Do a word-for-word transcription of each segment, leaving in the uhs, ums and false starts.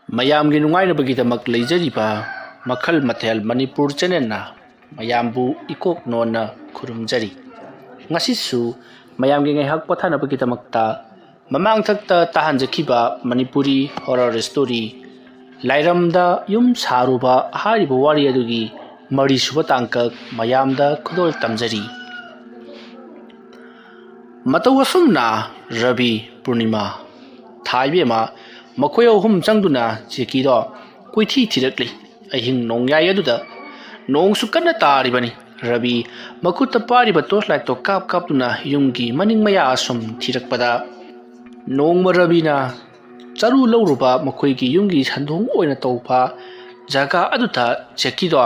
ꯃꯌꯥꯝꯒꯤ ꯅꯨꯡꯉꯥꯏꯅꯕꯒꯤꯗꯃꯛ ꯂꯩꯖꯔꯤꯕ ꯃꯈꯜ ꯃꯊꯦꯜ ꯃꯅꯤꯄꯨꯔ ꯆꯦꯅꯦꯜꯅ ꯃꯌꯥꯝꯕꯨ ꯏꯀꯣꯛ ꯅꯣꯟꯅ ꯈꯨꯔꯨꯝꯖꯔꯤ꯫ ꯉꯁꯤꯁꯨ ꯃꯌꯥꯝꯒꯤ ꯉꯥꯏꯍꯥꯛ ꯄꯣꯊꯥꯅꯕꯒꯤꯗꯃꯛꯇ ꯃꯃꯥꯡꯊꯛꯇ ꯇꯥꯍꯟꯖꯈꯤꯕ ꯃꯅꯤꯄꯨꯔꯤ ꯍꯣꯔꯔ ꯁ꯭ꯇꯣꯔꯤ ꯂꯥꯏꯔꯝꯗ ꯌꯨꯝ ꯁꯥꯔꯨꯕ ꯍꯥꯏꯔꯤꯕ ꯋꯥꯔꯤ ꯑꯗꯨꯒꯤ ꯃꯔꯤꯁꯨꯕ ꯇꯥꯡꯀꯛ ꯃꯌꯥꯝꯗ ꯈꯨꯗꯣꯜ ꯇꯝꯖꯔꯤ꯫ ꯃꯇꯧ ꯑꯁꯨꯝꯅ ꯔꯕꯤ, ꯄꯨꯔꯅꯤꯃꯥ, ꯊꯥ ꯏꯕꯦꯝꯃ ꯃꯈꯣꯏ ꯑꯍꯨꯝ ꯆꯪꯗꯨꯅ ꯖꯦꯀꯤꯗꯣ ꯀꯣꯏꯊꯤ ꯊꯤꯔꯛꯂꯤ꯫ ꯑꯍꯤꯡ ꯅꯣꯡꯌꯥꯏ ꯑꯗꯨꯗ ꯅꯣꯡꯁꯨ ꯀꯟꯅ ꯇꯥꯔꯤꯕꯅꯤ꯫ ꯔꯕꯤ ꯃꯈꯨꯠꯇ ꯄꯥꯏꯔꯤꯕ ꯇꯣꯔꯆ ꯂꯥꯏꯠꯇꯣ ꯀꯥꯞ ꯀꯥꯞꯇꯨꯅ ꯌꯨꯝꯒꯤ ꯃꯅꯤꯡ ꯃꯌꯥ ꯑꯁꯨꯝ ꯊꯤꯔꯛꯄꯗ ꯅꯣꯡꯃ ꯔꯕꯤꯅ ꯆꯔꯨ ꯂꯧꯔꯨꯕ ꯃꯈꯣꯏꯒꯤ ꯌꯨꯝꯒꯤ ꯁꯟꯗꯣꯡ ꯑꯣꯏꯅ ꯇꯧꯕ ꯖꯒꯥ ꯑꯗꯨꯗ ꯖꯦꯀꯤꯗꯣ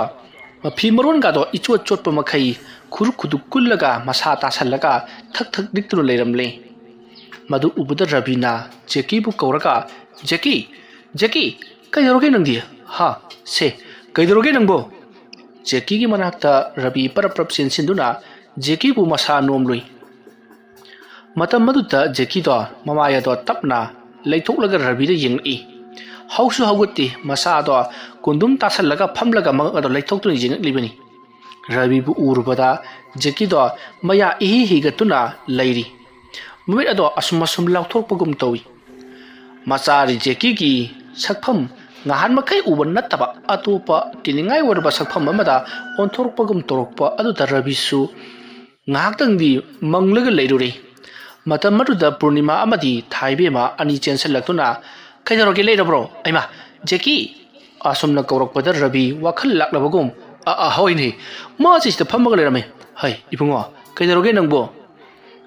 ꯃꯐꯤ ꯃꯔꯣꯟꯒꯗꯣ ꯏꯆꯣꯠ ꯆꯣꯠꯄ ꯃꯈꯩ ꯈꯨꯔꯨ ꯈꯨꯗꯨ ꯀꯨꯜꯂꯒ ꯃꯁꯥ ꯇꯥꯁꯜꯂꯒ ꯊꯛ ꯊꯛ ꯅꯤꯛꯇꯨꯅ ꯂꯩꯔꯝꯂꯦ꯫ ꯃꯗꯨ ꯎꯕꯗ ꯔꯕꯤꯅ ꯖꯦꯀꯤꯕꯨ ꯀꯧꯔꯒ, "ꯖꯦꯀꯤ, ꯖꯦꯀꯤ, ꯀꯩꯗꯧꯔꯒꯦ ꯅꯪꯗꯤ? ꯍꯥ? ꯁꯦ, ꯀꯩꯗꯧꯔꯒꯦ ꯅꯪꯕꯣ?" ꯖꯦꯀꯤꯒꯤ ꯃꯅꯥꯛꯇ ꯔꯕꯤ ꯄꯔꯞ ꯄꯔꯞ ꯆꯦꯟꯁꯤꯟꯗꯨꯅ ꯖꯦꯀꯤꯕꯨ ꯃꯁꯥ ꯅꯣꯝꯂꯨꯏ꯫ ꯃꯇꯝ ꯑꯗꯨꯗ ꯖꯦꯀꯤꯗꯣ ꯃꯃꯥꯏ ꯑꯗꯣ ꯇꯞꯅ ꯂꯩꯊꯣꯛꯂꯒ ꯔꯕꯤꯗ ꯌꯦꯡꯂꯛꯏ꯫ ꯍꯧꯁꯨ ꯍꯧꯒꯠꯇꯦ, ꯃꯁꯥꯗꯣ ꯀꯨꯟꯗꯨꯝ ꯇꯥꯁꯜꯂꯒ ꯐꯝꯂꯒ ꯃꯉꯛ ꯑꯗꯣ ꯂꯩꯊꯣꯛꯇꯨꯅ ꯌꯦꯡꯂꯛꯂꯤꯕꯅꯤ꯫ ꯔꯕꯤꯕꯨ ꯎꯔꯨꯕꯗ ꯖꯦꯀꯤꯗꯣ ꯃꯌꯥ ꯏꯍꯤ ꯍꯤꯒꯠꯇꯨꯅ ꯂꯩꯔꯤ꯫ ꯃꯃꯤꯠ ꯑꯗꯣ ꯑꯁꯨꯝ ꯑꯁꯨꯝ ꯂꯥꯎꯊꯣꯛꯄꯒꯨꯝ ꯇꯧꯏ꯫ ꯃꯆꯥꯔꯤ ꯖꯦꯀꯤꯒꯤ ꯁꯛꯐꯝ ꯉꯍꯥꯟ ꯃꯈꯩ ꯎꯕ ꯅꯠꯇꯕ ꯑꯇꯣꯞꯄ ꯀꯤꯅꯤꯡꯉꯥꯏ ꯑꯣꯏꯔꯕ ꯁꯛꯐꯝ ꯑꯃꯗ ꯑꯣꯟꯊꯣꯔꯛꯄꯒꯨꯝ ꯇꯧꯔꯛꯄ ꯑꯗꯨꯗ ꯔꯕꯤꯁꯨ ꯉꯥꯏꯍꯥꯛꯇꯪꯗꯤ ꯃꯪꯂꯒ ꯂꯩꯔꯨꯔꯦ꯫ ꯃꯇꯝ ꯑꯗꯨꯗ ꯄꯨꯔꯅꯤꯃꯥ ꯑꯃꯗꯤ ꯊꯥꯏꯕꯦꯝꯃ ꯑꯅꯤ ꯆꯦꯟꯁꯤꯜꯂꯛꯇꯨꯅ, "ꯀꯩꯗꯧꯔꯒꯦ, ꯂꯩꯔꯕ꯭ꯔꯣ? ꯑꯩꯃ, ꯖꯦꯀꯤ!" ꯑꯁꯨꯝꯅ ꯀꯧꯔꯛꯄꯗ ꯔꯕꯤ ꯋꯥꯈꯜ ꯂꯥꯛꯂꯕꯒꯨꯝ, "ꯑ, ꯑ, ꯍꯣꯏꯅꯦ, ꯃꯥꯁꯤ ꯁꯤꯗ ꯐꯝꯃꯒ ꯂꯩꯔꯝꯃꯦ꯫ ꯍꯩ, ꯏꯕꯨꯡꯉꯣ, ꯀꯩꯗꯧꯔꯒꯦ ꯅꯪꯕꯣ?"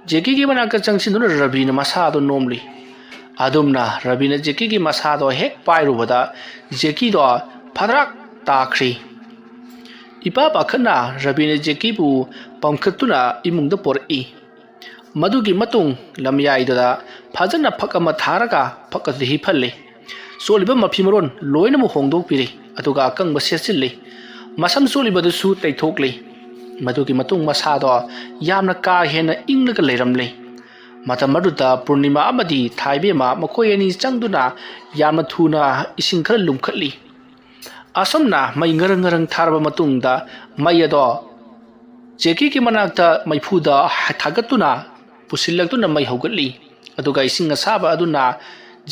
ꯖꯦꯀꯤꯒꯤ ꯃꯅꯥꯛꯇ ꯆꯪꯁꯤꯟꯗꯨꯅ ꯔꯕꯤꯅ ꯃꯁꯥꯗꯣ ꯅꯣꯝꯂꯤ꯫ ꯑꯗꯨꯝꯅ ꯔꯕꯤꯅ ꯖꯦꯀꯤꯒꯤ ꯃꯁꯥꯗꯣ ꯍꯦꯛ ꯄꯥꯏꯔꯨꯕꯗ ꯖꯦꯀꯤꯗꯣ ꯐꯗ꯭ꯔꯥꯛ ꯇꯥꯈ꯭ꯔꯤ꯫ ꯏꯄꯥ ꯄꯥꯈꯠꯅ ꯔꯕꯤꯅ ꯖꯦꯀꯤꯕꯨ ꯄꯝꯈꯠꯇꯨꯅ ꯏꯃꯨꯡꯗ ꯄꯣꯔꯛꯏ꯫ ꯃꯗꯨꯒꯤ ꯃꯇꯨꯡ ꯂꯝꯌꯥꯏꯗꯨꯗ ꯐꯖꯅ ꯐꯛ ꯑꯃ ꯊꯥꯔꯒ ꯐꯛ ꯑꯗꯨꯗ ꯍꯤꯞꯍꯜꯂꯤ꯫ ꯆꯣꯠꯂꯤꯕ ꯃꯐꯤ ꯃꯔꯣꯟ ꯂꯣꯏꯅꯃꯛ ꯍꯣꯡꯗꯣꯛꯄꯤꯔꯤ, ꯑꯗꯨꯒ ꯑꯀꯪꯕ ꯁꯦꯠꯆꯤꯜꯂꯤ꯫ ꯃꯁꯝ ꯆꯣꯠꯂꯤꯕꯗꯨꯁꯨ ꯇꯩꯊꯣꯛꯂꯤ꯫ ꯃꯗꯨꯒꯤ ꯃꯇꯨꯡ ꯃꯁꯥꯗꯣ ꯌꯥꯝꯅ ꯀꯥ ꯍꯦꯟꯅ ꯏꯪꯂꯒ ꯂꯩꯔꯝꯂꯦ꯫ ꯃꯇꯝ ꯑꯗꯨꯗ ꯄꯨꯔꯅꯤꯃꯥ ꯑꯃꯗꯤ ꯊꯥꯏꯕꯦꯝꯃ ꯃꯈꯣꯏ ꯑꯅꯤ ꯆꯪꯗꯨꯅ ꯌꯥꯝꯅ ꯊꯨꯅ ꯏꯁꯤꯡ ꯈꯔ ꯂꯨꯝꯈꯠꯂꯤ꯫ ꯑꯁꯨꯝꯅ ꯃꯩ ꯉꯔꯪ ꯉꯔꯪ ꯊꯥꯔꯕ ꯃꯇꯨꯡꯗ ꯃꯩ ꯑꯗꯣ ꯖꯦꯀꯤꯒꯤ ꯃꯅꯥꯛꯇ ꯃꯩꯐꯨꯗ ꯊꯥꯒꯠꯇꯨꯅ ꯄꯨꯁꯤꯜꯂꯛꯇꯨꯅ ꯃꯩ ꯍꯧꯒꯠꯂꯤ꯫ ꯑꯗꯨꯒ ꯏꯁꯤꯡ ꯑꯁꯥꯕ ꯑꯗꯨꯅ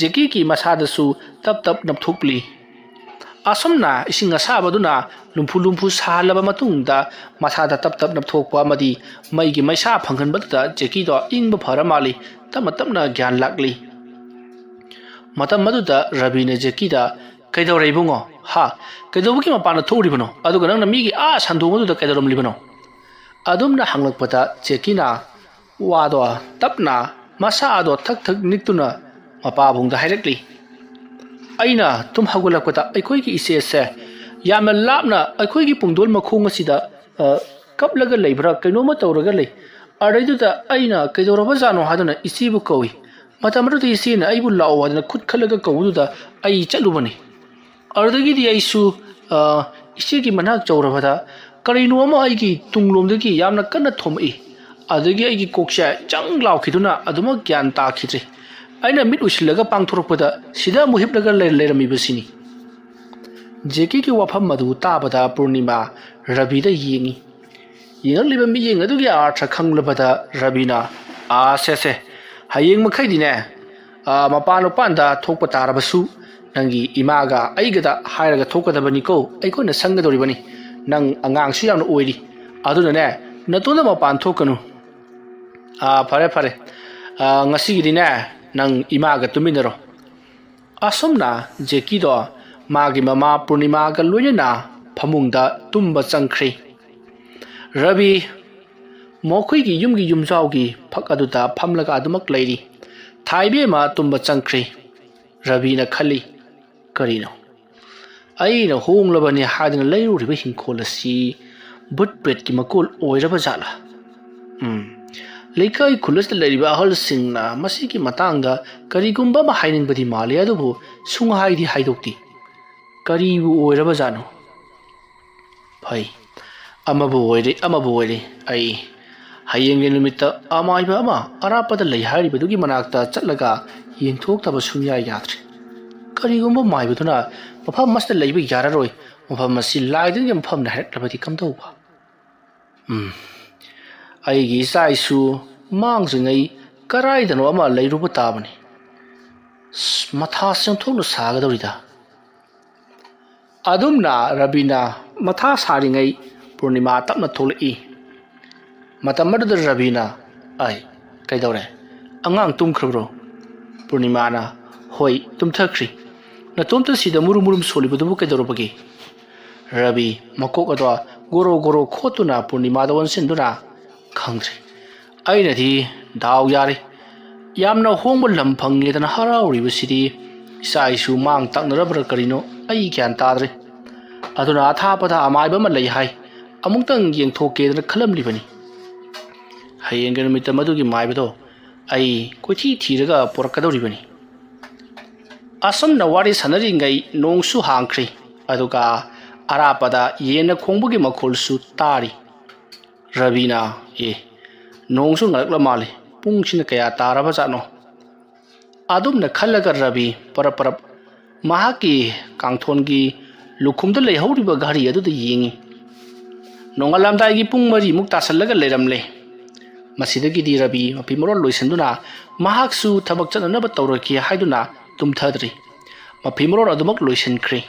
ꯖꯦꯀꯤꯒꯤ ꯃꯁꯥꯗꯁꯨ ꯇꯞ ꯇꯞ ꯅꯞꯊꯣꯛꯂꯤ꯫ ꯑꯁꯨꯝꯅ ꯏꯁꯤꯡ ꯑꯁꯥꯕꯗꯨꯅ ꯂꯨꯝꯐꯨ ꯂꯨꯝꯐꯨ ꯁꯥꯍꯜꯂꯕ ꯃꯇꯨꯡꯗ ꯃꯁꯥꯗ ꯇꯞ ꯇꯞ ꯅꯞꯊꯣꯛꯄ ꯑꯃꯗꯤ ꯃꯩꯒꯤ ꯃꯩꯁꯥ ꯐꯪꯍꯟꯕꯗꯨꯗ ꯖꯦꯀꯤꯗꯣ ꯏꯪꯕ ꯐꯔ ꯃꯥꯜꯂꯤ꯫ ꯇꯞꯅ ꯇꯞꯅ ꯒ꯭ꯌꯥꯟ ꯂꯥꯛꯂꯤ꯫ ꯃꯇꯝ ꯑꯗꯨꯗ ꯔꯕꯤꯅ ꯖꯦꯀꯤꯗ, "ꯀꯩꯗꯧꯔꯦ ꯏꯕꯨꯡꯉꯣ? ꯍꯥ? ꯀꯩꯗꯧꯕꯒꯤ ꯃꯄꯥꯟꯗ ꯊꯣꯛꯎꯔꯤꯕꯅꯣ? ꯑꯗꯨꯒ ꯅꯪꯅ ꯃꯤꯒꯤ ꯑꯥ ꯁꯟꯗꯣꯡ ꯑꯗꯨꯗ ꯀꯩꯗꯧꯔꯝꯂꯤꯕꯅꯣ?" ꯑꯗꯨꯝꯅ ꯍꯪꯂꯛꯄꯗ ꯖꯦꯀꯤꯅ ꯋꯥꯗꯣ ꯇꯞꯅ ꯃꯁꯥꯗꯣ ꯊꯛ ꯊꯛ ꯅꯤꯛꯇꯨꯅ ꯃꯄꯥꯕꯨꯡꯗ ꯍꯥꯏꯔꯛꯂꯤ꯫ "ꯑꯩꯅ ꯇꯨꯝ ꯍꯧꯒꯠꯂꯛꯄꯗ ꯑꯩꯈꯣꯏꯒꯤ ꯏꯆꯦꯁꯦ ꯌꯥꯝꯅ ꯂꯥꯞꯅ ꯑꯩꯈꯣꯏꯒꯤ ꯄꯨꯡꯗꯣꯜ ꯃꯈꯣꯡ ꯑꯁꯤꯗ, ꯑ, ꯀꯞꯂꯒ ꯂꯩꯕ꯭ꯔꯥ ꯀꯩꯅꯣꯝꯃ ꯇꯧꯔꯒ ꯂꯩ꯫ ꯑꯗꯩꯗꯨꯗ ꯑꯩꯅ ꯀꯩꯗꯧꯔꯕꯖꯥꯠꯅꯣ ꯍꯥꯏꯗꯨꯅ ꯏꯆꯦꯕꯨ ꯀꯧꯏ꯫ ꯃꯇꯝ ꯑꯗꯨꯗ ꯏꯆꯦꯅ ꯑꯩꯕꯨ ꯂꯥꯛꯑꯣ ꯍꯥꯏꯗꯅ ꯈꯨꯠ ꯈꯜꯂꯒ ꯀꯧꯕꯗꯨꯗ ꯑꯩ ꯆꯠꯂꯨꯕꯅꯤ꯫ ꯑꯗꯨꯗꯒꯤꯗꯤ ꯑꯩꯁꯨ, ꯑ, ꯏꯆꯦꯒꯤ ꯃꯅꯥꯛ ꯌꯧꯔꯕꯗ ꯀꯔꯤꯅꯣ ꯑꯃ ꯑꯩꯒꯤ ꯇꯨꯡꯂꯣꯝꯗꯒꯤ ꯌꯥꯝꯅ ꯀꯟꯅ ꯊꯣꯝꯃꯛꯏ꯫ ꯑꯗꯨꯗꯒꯤ ꯑꯩꯒꯤ ꯀꯣꯛꯁꯦ ꯆꯪ ꯂꯥꯎꯈꯤꯗꯨꯅ ꯑꯗꯨꯃꯛ ꯒ꯭ꯌꯥꯟ ꯇꯥꯈꯤꯗ꯭ꯔꯦ꯫ ꯑꯩꯅ ꯃꯤꯠ ꯎꯏꯁꯤꯜꯂꯒ ꯄꯥꯡꯊꯣꯔꯛꯄꯗ ꯁꯤꯗ ꯑꯃꯨꯛ ꯍꯤꯞꯂꯒ ꯂꯩ-, ꯂꯩꯔꯝꯃꯤꯕꯁꯤꯅꯤ꯫" ꯖꯦꯀꯤꯒꯤ ꯋꯥꯐꯝ ꯑꯗꯨ ꯇꯥꯕꯗ ꯄꯨꯔꯅꯤꯃꯥ ꯔꯕꯤꯗ ꯌꯦꯡꯏ꯫ ꯌꯦꯡꯂꯛꯂꯤꯕ ꯃꯤꯠꯌꯦꯡ ꯑꯗꯨꯒꯤ ꯑꯥꯔꯊ ꯈꯪꯂꯕꯗ ꯔꯕꯤꯅ, "ꯑꯥ, ꯁꯦ, ꯁꯦ, ꯍꯌꯦꯡ ꯃꯈꯩꯗꯤꯅꯦ, ꯑꯥ, ꯃꯄꯥꯟ ꯃꯄꯥꯟꯗ ꯊꯣꯛꯄ ꯇꯥꯔꯕꯁꯨ ꯅꯪꯒꯤ ꯏꯃꯥꯒ ꯑꯩꯒꯗ ꯍꯥꯏꯔꯒ ꯊꯣꯛꯀꯗꯕꯅꯤꯀꯣ, ꯑꯩꯈꯣꯏꯅ ꯁꯪꯒꯗꯧꯔꯤꯕꯅꯤ꯫ ꯅꯪ ꯑꯉꯥꯡꯁꯨ ꯌꯥꯝꯅ ꯑꯣꯏꯔꯤ꯫ ꯑꯗꯨꯅꯅꯦ, ꯅꯇꯣꯝꯗ ꯃꯄꯥꯟ ꯊꯣꯛꯀꯅꯨ꯫ ꯑꯥ, ꯐꯔꯦ, ꯐꯔꯦ꯫ ꯑꯥ, ꯉꯁꯤꯒꯤꯗꯤꯅꯦ, ꯅꯪ ꯏꯃꯥꯒ ꯇꯨꯃꯤꯟꯅꯔꯣ꯫" ꯑꯁꯨꯝꯅ ꯖꯦꯀꯤꯗꯣ ꯃꯥꯒꯤ ꯃꯃꯥ ꯄꯨꯔꯅꯤꯃꯥꯒ ꯂꯣꯏꯅꯅ ꯐꯃꯨꯡꯗ ꯇꯨꯝꯕ ꯆꯪꯈ꯭ꯔꯦ꯫ ꯔꯕꯤ ꯃꯈꯣꯏꯒꯤ ꯌꯨꯝꯒꯤ ꯌꯨꯝꯖꯥꯎꯒꯤ ꯐꯛ ꯑꯗꯨꯗ ꯐꯝꯂꯒ ꯑꯗꯨꯃꯛ ꯂꯩꯔꯤ꯫ ꯊꯥꯏꯕꯦꯝꯃ ꯇꯨꯝꯕ ꯆꯪꯈ꯭ꯔꯦ꯫ ꯔꯕꯤꯅ ꯈꯜꯂꯤ, "ꯀꯔꯤꯅꯣ? ꯑꯩꯅ ꯍꯣꯡꯂꯕꯅꯤ ꯍꯥꯏꯗꯨꯅ ꯂꯩꯔꯨꯔꯤꯕ ꯍꯤꯡꯈꯣꯜ ꯑꯁꯤ ꯚꯨꯠ ꯄ꯭ꯔꯦꯠꯀꯤ ꯃꯀꯣꯜ ꯑꯣꯏꯔꯕ ꯖꯥꯠꯂꯥ? ꯎꯝ, ꯂꯩꯀꯥꯏ ꯈꯨꯜ ꯑꯁꯤꯗ ꯂꯩꯔꯤꯕ ꯑꯍꯜꯁꯤꯡꯅ ꯃꯁꯤꯒꯤ ꯃꯇꯥꯡꯗ ꯀꯔꯤꯒꯨꯝꯕ ꯑꯃ ꯍꯥꯏꯅꯤꯡꯕꯗꯤ ꯃꯥꯜꯂꯤ, ꯑꯗꯨꯕꯨ ꯁꯨꯡꯍꯥꯏꯗꯤ ꯍꯥꯏꯗꯣꯛꯇꯦ꯫ ꯀꯔꯤꯕꯨ ꯑꯣꯏꯔꯕ ꯖꯥꯠꯅꯣ? ꯐꯩ, ꯑꯃꯕꯨ ꯑꯣꯏꯔꯦ, ꯑꯃꯕꯨ ꯑꯣꯏꯔꯦ, ꯑꯩ ꯍꯌꯦꯡꯒꯤ ꯅꯨꯃꯤꯠꯇ ꯑꯃꯥꯏꯕ ꯑꯃ ꯑꯔꯥꯞꯄꯗ ꯂꯩ ꯍꯥꯏꯔꯤꯕꯗꯨꯒꯤ ꯃꯅꯥꯛꯇ ꯆꯠꯂꯒ ꯌꯦꯡꯊꯣꯛꯇꯕ ꯁꯨꯡꯌꯥ ꯌꯥꯗ꯭ꯔꯦ꯫ ꯀꯔꯤꯒꯨꯝꯕ ꯃꯥꯏꯕꯗꯨꯅ ꯃꯐꯝ ꯑꯁꯤꯗ ꯂꯩꯕ ꯌꯥꯔꯔꯣꯏ, ꯃꯐꯝ ꯑꯁꯤ ꯂꯥꯏꯗꯨꯒꯤ ꯃꯐꯝꯅ ꯍꯥꯏꯔꯛꯂꯕꯗꯤ ꯀꯝꯗꯧꯕ? ꯎꯝ, ꯑꯩꯒꯤ ꯏꯆꯥ ꯏꯁꯨ ꯃꯥꯡꯗ꯭ꯔꯤꯉꯩ ꯀꯔꯥꯏꯗꯅꯣ ꯑꯃ ꯂꯩꯔꯨꯕ ꯇꯥꯕꯅꯤ꯫ ꯑꯁ, ꯃꯊꯥ ꯁꯦꯝꯊꯣꯛꯅ ꯁꯥꯒꯗꯧꯔꯤꯗ꯫ ꯑꯗꯨꯝꯅ ꯔꯕꯤꯅ ꯃꯊꯥ ꯁꯥꯔꯤꯉꯩ ꯄꯨꯔꯅꯤꯃꯥ ꯇꯞꯅ ꯊꯣꯛꯂꯛꯏ꯫ ꯃꯇꯝ ꯑꯗꯨꯗ ꯔꯕꯤꯅ, "ꯑꯩ, ꯀꯩꯗꯧꯔꯦ? ꯑꯉꯥꯡ ꯇꯨꯝꯈ꯭ꯔꯕ꯭ꯔꯣ?" ꯄꯨꯔꯅꯤꯃꯥꯅ, "ꯍꯣꯏ, ꯇꯨꯝꯊꯈ꯭ꯔꯤ꯫ ꯅꯇꯣꯝꯇ ꯁꯤꯗ ꯃꯨꯔꯨꯝ ꯃꯨꯔꯨꯝ ꯁꯣꯜꯂꯤꯕꯗꯨꯕꯨ ꯀꯩꯗꯧꯔꯕꯒꯦ?" ꯔꯕꯤ ꯃꯀꯣꯛ ꯑꯗꯣ ꯒꯣꯔꯣ ꯒꯣꯔꯣ ꯈꯣꯠꯇꯨꯅ ꯄꯨꯔꯅꯤꯃꯥꯗ ꯑꯣꯟꯁꯤꯟꯗꯨꯅ, "ꯈꯪꯗ꯭ꯔꯦ꯫ ꯑꯩꯅꯗꯤ ꯗꯥꯎ ꯌꯥꯔꯦ꯫ ꯌꯥꯝꯅ ꯍꯣꯡꯕ ꯂꯝ ꯐꯪꯉꯦꯗꯅ ꯍꯔꯥꯎꯔꯤꯕꯁꯤꯗꯤ ꯏꯆꯥ ꯏꯁꯨ ꯃꯥꯡ ꯇꯥꯛꯅꯔꯕ꯭ꯔꯥ ꯀꯔꯤꯅꯣ ꯑꯩ ꯒ꯭ꯌꯥꯟ ꯇꯥꯗ꯭ꯔꯦ꯫ ꯑꯗꯨꯅ ꯑꯊꯥꯞꯄꯗ ꯑꯃꯥꯏꯕ ꯑꯃ ꯂꯩ ꯍꯥꯏ꯫ ꯑꯃꯨꯛꯇꯪ ꯌꯦꯡꯊꯣꯛꯀꯦꯗꯅ ꯈꯜꯂꯝꯂꯤꯕꯅꯤ꯫ ꯍꯌꯦꯡꯒꯤ ꯅꯨꯃꯤꯠꯇ ꯃꯗꯨꯒꯤ ꯃꯥꯏꯕꯗꯣ ꯑꯩ ꯀꯣꯏꯊꯤ ꯊꯤꯔꯒ ꯄꯨꯔꯛꯀꯗꯧꯔꯤꯕꯅꯤ꯫" ꯑꯁꯨꯝꯅ ꯋꯥꯔꯤ ꯁꯥꯟꯅꯔꯤꯉꯩ ꯅꯣꯡꯁꯨ ꯍꯥꯡꯈ꯭ꯔꯦ꯫ ꯑꯗꯨꯒ ꯑꯔꯥꯞꯄꯗ ꯌꯦꯟꯅ ꯈꯣꯡꯕꯒꯤ ꯃꯈꯣꯜꯁꯨ ꯇꯥꯔꯤ꯫ ꯔꯕꯤꯅ, "ꯑꯦ, ꯅꯣꯡꯁꯨ ꯉꯜꯂꯛꯂ ꯃꯥꯜꯂꯦ꯫ ꯄꯨꯡꯁꯤꯅ ꯀꯌꯥ ꯇꯥꯔꯕꯖꯥꯠꯅꯣ?" ꯑꯗꯨꯝꯅ ꯈꯜꯂꯒ ꯔꯕꯤ ꯄꯔꯞ ꯄꯔꯞ ꯃꯍꯥꯛꯀꯤ ꯀꯥꯡꯊꯣꯟꯒꯤ ꯂꯨꯈꯨꯝꯗ ꯂꯩꯍꯧꯔꯤꯕ ꯘꯔꯤ ꯑꯗꯨꯗ ꯌꯦꯡꯉꯤ꯫ ꯅꯣꯡꯉꯥꯜꯂꯝꯗꯥꯏꯒꯤ ꯄꯨꯡ ꯃꯔꯤꯃꯨꯛ ꯇꯥꯁꯜꯂꯒ ꯂꯩꯔꯝꯂꯦ꯫ ꯃꯁꯤꯗꯒꯤꯗꯤ ꯔꯕꯤ ꯃꯐꯤ ꯃꯔꯣꯜ ꯂꯣꯏꯁꯤꯟꯗꯨꯅ ꯃꯍꯥꯛꯁꯨ ꯊꯕꯛ ꯆꯠꯅꯅꯕ ꯇꯧꯔꯒꯦ ꯍꯥꯏꯗꯨꯅ ꯇꯨꯝꯊꯗ꯭ꯔꯤ꯫ ꯃꯐꯤ ꯃꯔꯣꯜ ꯑꯗꯨꯃꯛ ꯂꯣꯏꯁꯤꯟꯈ꯭ꯔꯦ꯫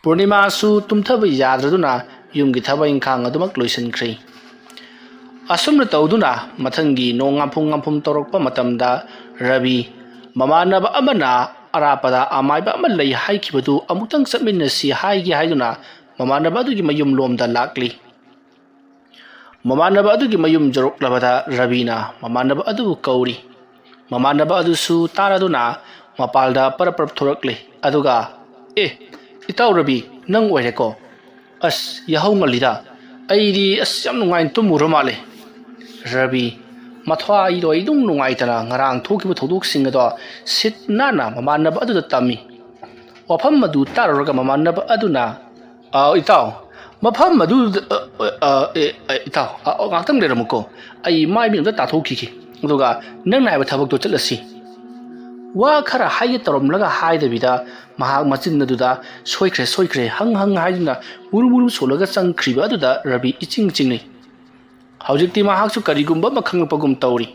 ꯄꯨꯔꯅꯤꯃꯥꯁꯨ ꯇꯨꯝꯊꯕ ꯌꯥꯗ꯭ꯔꯗꯨꯅ ꯌꯨꯝꯒꯤ ꯊꯕꯛ ꯏꯪꯈꯥꯡ ꯑꯗꯨꯃꯛ ꯂꯣꯏꯁꯤꯟꯈ꯭ꯔꯦ꯫ ꯑꯁꯨꯝꯅ ꯇꯧꯗꯨꯅ ꯃꯊꯪꯒꯤ ꯅꯣꯡ ꯉꯥꯝꯐꯨꯝ ꯉꯥꯝꯐꯨꯝ ꯇꯧꯔꯛꯄ ꯃꯇꯝꯗ ꯔꯕꯤ ꯃꯃꯥꯟꯅꯕ ꯑꯃꯅ ꯑꯔꯥꯞꯄꯗ ꯑꯃꯥꯏꯕ ꯑꯃ ꯂꯩ ꯍꯥꯏꯈꯤꯕꯗꯨ ꯑꯃꯨꯛꯇꯪ ꯆꯠꯃꯤꯟꯅꯁꯤ ꯍꯥꯏꯒꯦ ꯍꯥꯏꯗꯨꯅ ꯃꯃꯥꯟꯅꯕ ꯑꯗꯨꯒꯤ ꯃꯌꯨꯝꯂꯣꯝꯗ ꯂꯥꯛꯂꯤ꯫ ꯃꯃꯥꯟꯅꯕ ꯑꯗꯨꯒꯤ ꯃꯌꯨꯝ ꯌꯧꯔꯛꯂꯕꯗ ꯔꯕꯤꯅ ꯃꯃꯥꯟꯅꯕ ꯑꯗꯨꯕꯨ ꯀꯧꯔꯤ꯫ ꯃꯃꯥꯟꯅꯕ ꯑꯗꯨꯁꯨ ꯇꯥꯔꯗꯨꯅ ꯃꯄꯥꯜꯗ ꯄꯔꯞ ꯄꯔꯞ ꯊꯣꯔꯛꯂꯦ꯫ ꯑꯗꯨꯒ, "ꯑꯦ, ꯏꯇꯥꯎ ꯔꯕꯤ, ꯅꯪ ꯑꯣꯏꯔꯦꯀꯣ? ꯑꯁ, ꯌꯥꯍꯧ ꯉꯜꯂꯤꯗ꯫ ꯑꯩꯗꯤ ꯑꯁ ꯌꯥꯝ ꯅꯨꯡꯉꯥꯏꯅ ꯇꯨꯝꯃꯨꯔ ꯃꯥꯜꯂꯦ꯫" ꯔꯕꯤ ꯃꯊ꯭ꯋꯥꯏꯗꯣ ꯑꯩꯗꯨꯝ ꯅꯨꯡꯉꯥꯏꯇꯅ ꯉꯔꯥꯡ ꯊꯣꯛꯈꯤꯕ ꯊꯧꯗꯣꯛꯁꯤꯡ ꯑꯗꯣ ꯁꯤꯠ ꯅꯥꯟꯅ ꯃꯃꯥꯟꯅꯕ ꯑꯗꯨꯗ ꯇꯝꯃꯤ꯫ ꯋꯥꯐꯝ ꯑꯗꯨ ꯇꯥꯔꯨꯔꯒ ꯃꯃꯥꯟꯅꯕ ꯑꯗꯨꯅ, "ꯑꯥꯎ ꯏꯇꯥꯎ, ꯃꯐꯝ ꯑꯗꯨꯗ, ꯑ, ꯑ, ꯑ, ꯑꯦ, ꯑ, ꯏꯇꯥꯎ, ꯑ, ꯑ, ꯉꯥꯛꯇꯪ ꯂꯩꯔꯝꯃꯨꯀꯣ꯫ ꯑꯩ ꯃꯥꯏ ꯃꯤꯠ ꯑꯝꯇ ꯇꯥꯊꯣꯛꯈꯤꯒꯦ꯫ ꯑꯗꯨꯒ ꯅꯪꯅ ꯍꯥꯏꯕ ꯊꯕꯛꯇꯣ ꯆꯠꯂꯁꯤ꯫ ꯋꯥ ꯈꯔ ꯍꯥꯏꯒꯦ ꯇꯧꯔꯝꯂꯒ ꯍꯥꯏꯗꯕꯤꯗ ꯃꯍꯥꯛ ꯃꯆꯤꯟ ꯑꯗꯨꯗ "ꯁꯣꯏꯈ꯭ꯔꯦ, ꯁꯣꯏꯈ꯭ꯔꯦ, ꯍꯪ, ꯍꯪ" ꯍꯥꯏꯗꯨꯅ ꯃꯨꯔꯨ ꯃꯨꯔꯨ ꯁꯣꯜꯂꯒ ꯆꯪꯈ꯭ꯔꯤꯕ ꯑꯗꯨꯗ ꯔꯕꯤ ꯏꯆꯤꯡ ꯆꯤꯡꯅꯩ꯫ ꯍꯧꯖꯤꯛꯇꯤ ꯃꯍꯥꯛꯁꯨ ꯀꯔꯤꯒꯨꯝꯕ ꯑꯃ ꯈꯪꯂꯛꯄꯒꯨꯝ ꯇꯧꯔꯤ꯫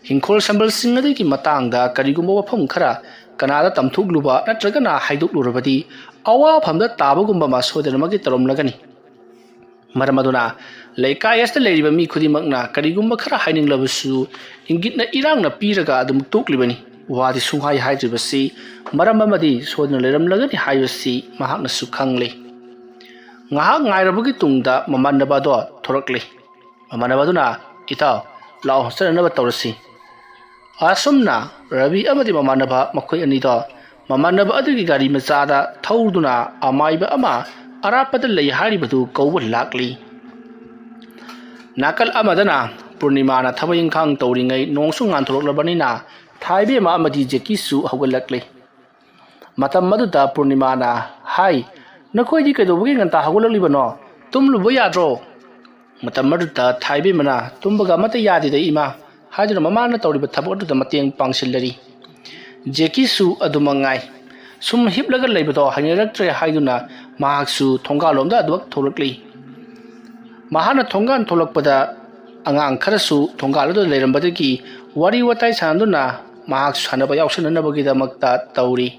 ꯍꯤꯡꯈꯣꯜ ꯁꯝꯕꯜꯁꯤꯡ ꯑꯗꯨꯒꯤ ꯃꯇꯥꯡꯗ ꯀꯔꯤꯒꯨꯝꯕ ꯋꯥꯐꯝ ꯈꯔ ꯀꯅꯥꯗ ꯇꯝꯊꯣꯛꯂꯨꯕ ꯅꯠꯇ꯭ꯔꯒꯅ ꯍꯥꯏꯗꯣꯛꯂꯨꯔꯕꯗꯤ ꯑꯋꯥꯐꯝꯗ ꯇꯥꯕꯒꯨꯝꯕ ꯑꯃ ꯁꯣꯏꯗꯅꯃꯛꯀꯤ ꯇꯧꯔꯝꯂꯒꯅꯤ꯫ ꯃꯔꯝ ꯑꯗꯨꯅ ꯂꯩꯀꯥꯏ ꯑꯁꯤꯗ ꯂꯩꯔꯤꯕ ꯃꯤ ꯈꯨꯗꯤꯡꯃꯛꯅ ꯀꯔꯤꯒꯨꯝꯕ ꯈꯔ ꯍꯥꯏꯅꯤꯡꯂꯕꯁꯨ ꯏꯪꯒꯤꯠꯅ ꯏꯔꯥꯡꯅ ꯄꯤꯔꯒ ꯑꯗꯨꯝ ꯇꯣꯛꯂꯤꯕꯅꯤ꯫ ꯋꯥꯗꯤ ꯁꯨꯡꯍꯥꯏ ꯍꯥꯏꯗ꯭ꯔꯤꯕꯁꯤ ꯃꯔꯝ ꯑꯃꯗꯤ ꯁꯣꯏꯗꯅ ꯂꯩꯔꯝꯂꯒꯅꯤ ꯍꯥꯏꯕꯁꯤ ꯃꯍꯥꯛꯅꯁꯨ ꯈꯪꯂꯤ꯫ ꯉꯥꯏꯍꯥꯛ ꯉꯥꯏꯔꯕꯒꯤ ꯇꯨꯡꯗ ꯃꯃꯥꯟꯅꯕ ꯑꯗꯣ ꯊꯣꯔꯛꯂꯤ꯫ ꯃꯃꯥꯟꯅꯕ ꯑꯗꯨꯅ, "ꯏꯇꯥꯎ, ꯂꯥꯛꯑꯣ, ꯆꯠꯅꯅꯕ ꯇꯧꯔꯁꯤ"꯫ ꯑꯁꯨꯝꯅ ꯔꯕꯤ ꯑꯃꯗꯤ ꯃꯃꯥꯟꯅꯕ ꯃꯈꯣꯏ ꯑꯅꯤꯗꯣ ꯃꯃꯥꯟꯅꯕ ꯑꯗꯨꯒꯤ ꯒꯥꯔꯤ ꯃꯆꯥꯗ ꯊꯧꯗꯨꯅ ꯑꯃꯥꯏꯕ ꯑꯃ ꯑꯔꯥꯞꯄꯗ ꯂꯩ ꯍꯥꯏꯔꯤꯕꯗꯨ ꯀꯧꯕ ꯂꯥꯛꯂꯤ꯫ ꯅꯥꯀꯜ ꯑꯃꯗꯅ ꯄꯨꯔꯅꯤꯃꯥꯅ ꯊꯕꯛ ꯏꯪꯈꯥꯡ ꯇꯧꯔꯤꯉꯩ ꯅꯣꯡꯁꯨ ꯉꯥꯟꯊꯣꯔꯛꯂꯕꯅꯤꯅ ꯊꯥꯏꯕꯦꯝꯃ ꯑꯃꯗꯤ ꯖꯦꯀꯤꯁꯨ ꯍꯧꯒꯠꯂꯛꯂꯤ꯫ ꯃꯇꯝ ꯑꯗꯨꯗ ꯄꯨꯔꯅꯤꯃꯥꯅ, "ꯍꯥꯏ, ꯅꯈꯣꯏꯗꯤ ꯀꯩꯗꯧꯕꯒꯤ ꯉꯟꯇꯥ ꯍꯧꯒꯠꯂꯛꯂꯤꯕꯅꯣ? ꯇꯨꯝꯂꯨꯕ ꯌꯥꯗ꯭ꯔꯣ?" ꯃꯇꯝ ꯑꯗꯨꯗ ꯊꯥꯏꯕꯦꯝꯃꯅ, "ꯇꯨꯝꯕꯒ ꯑꯃꯠꯇ ꯌꯥꯗꯦꯗ ꯏꯃꯥ" ꯍꯥꯏꯗꯨꯅ ꯃꯃꯥꯅ ꯇꯧꯔꯤꯕ ꯊꯕꯛ ꯑꯗꯨꯗ ꯃꯇꯦꯡ ꯄꯥꯡꯁꯤꯜꯂꯔꯤ꯫ ꯖꯦꯀꯤꯁꯨ ꯑꯗꯨꯃꯛ ꯉꯥꯏ꯫ ꯁꯨꯝ ꯍꯤꯞꯂꯒ ꯂꯩꯕꯗꯣ ꯍꯩꯅꯔꯛꯇ꯭ꯔꯦ ꯍꯥꯏꯗꯨꯅ ꯃꯍꯥꯛꯁꯨ ꯊꯣꯡꯒꯥꯜꯂꯣꯝꯗ ꯑꯗꯨꯃꯛ ꯊꯣꯛꯂꯛꯂꯤ꯫ ꯃꯍꯥꯛꯅ ꯊꯣꯡꯒꯥꯜ ꯊꯣꯛꯂꯛꯄꯗ ꯑꯉꯥꯡ ꯈꯔꯁꯨ ꯊꯣꯡꯒꯥꯜ ꯑꯗꯨꯗ ꯂꯩꯔꯝꯕꯗꯒꯤ ꯋꯥꯔꯤ ꯋꯥꯇꯥꯏ ꯁꯥꯟꯅꯗꯨꯅ ꯃꯍꯥꯛ ꯁꯥꯟꯅꯕ ꯌꯥꯎꯁꯟꯅꯅꯕꯒꯤꯗꯃꯛꯇ ꯇꯧꯔꯤ꯫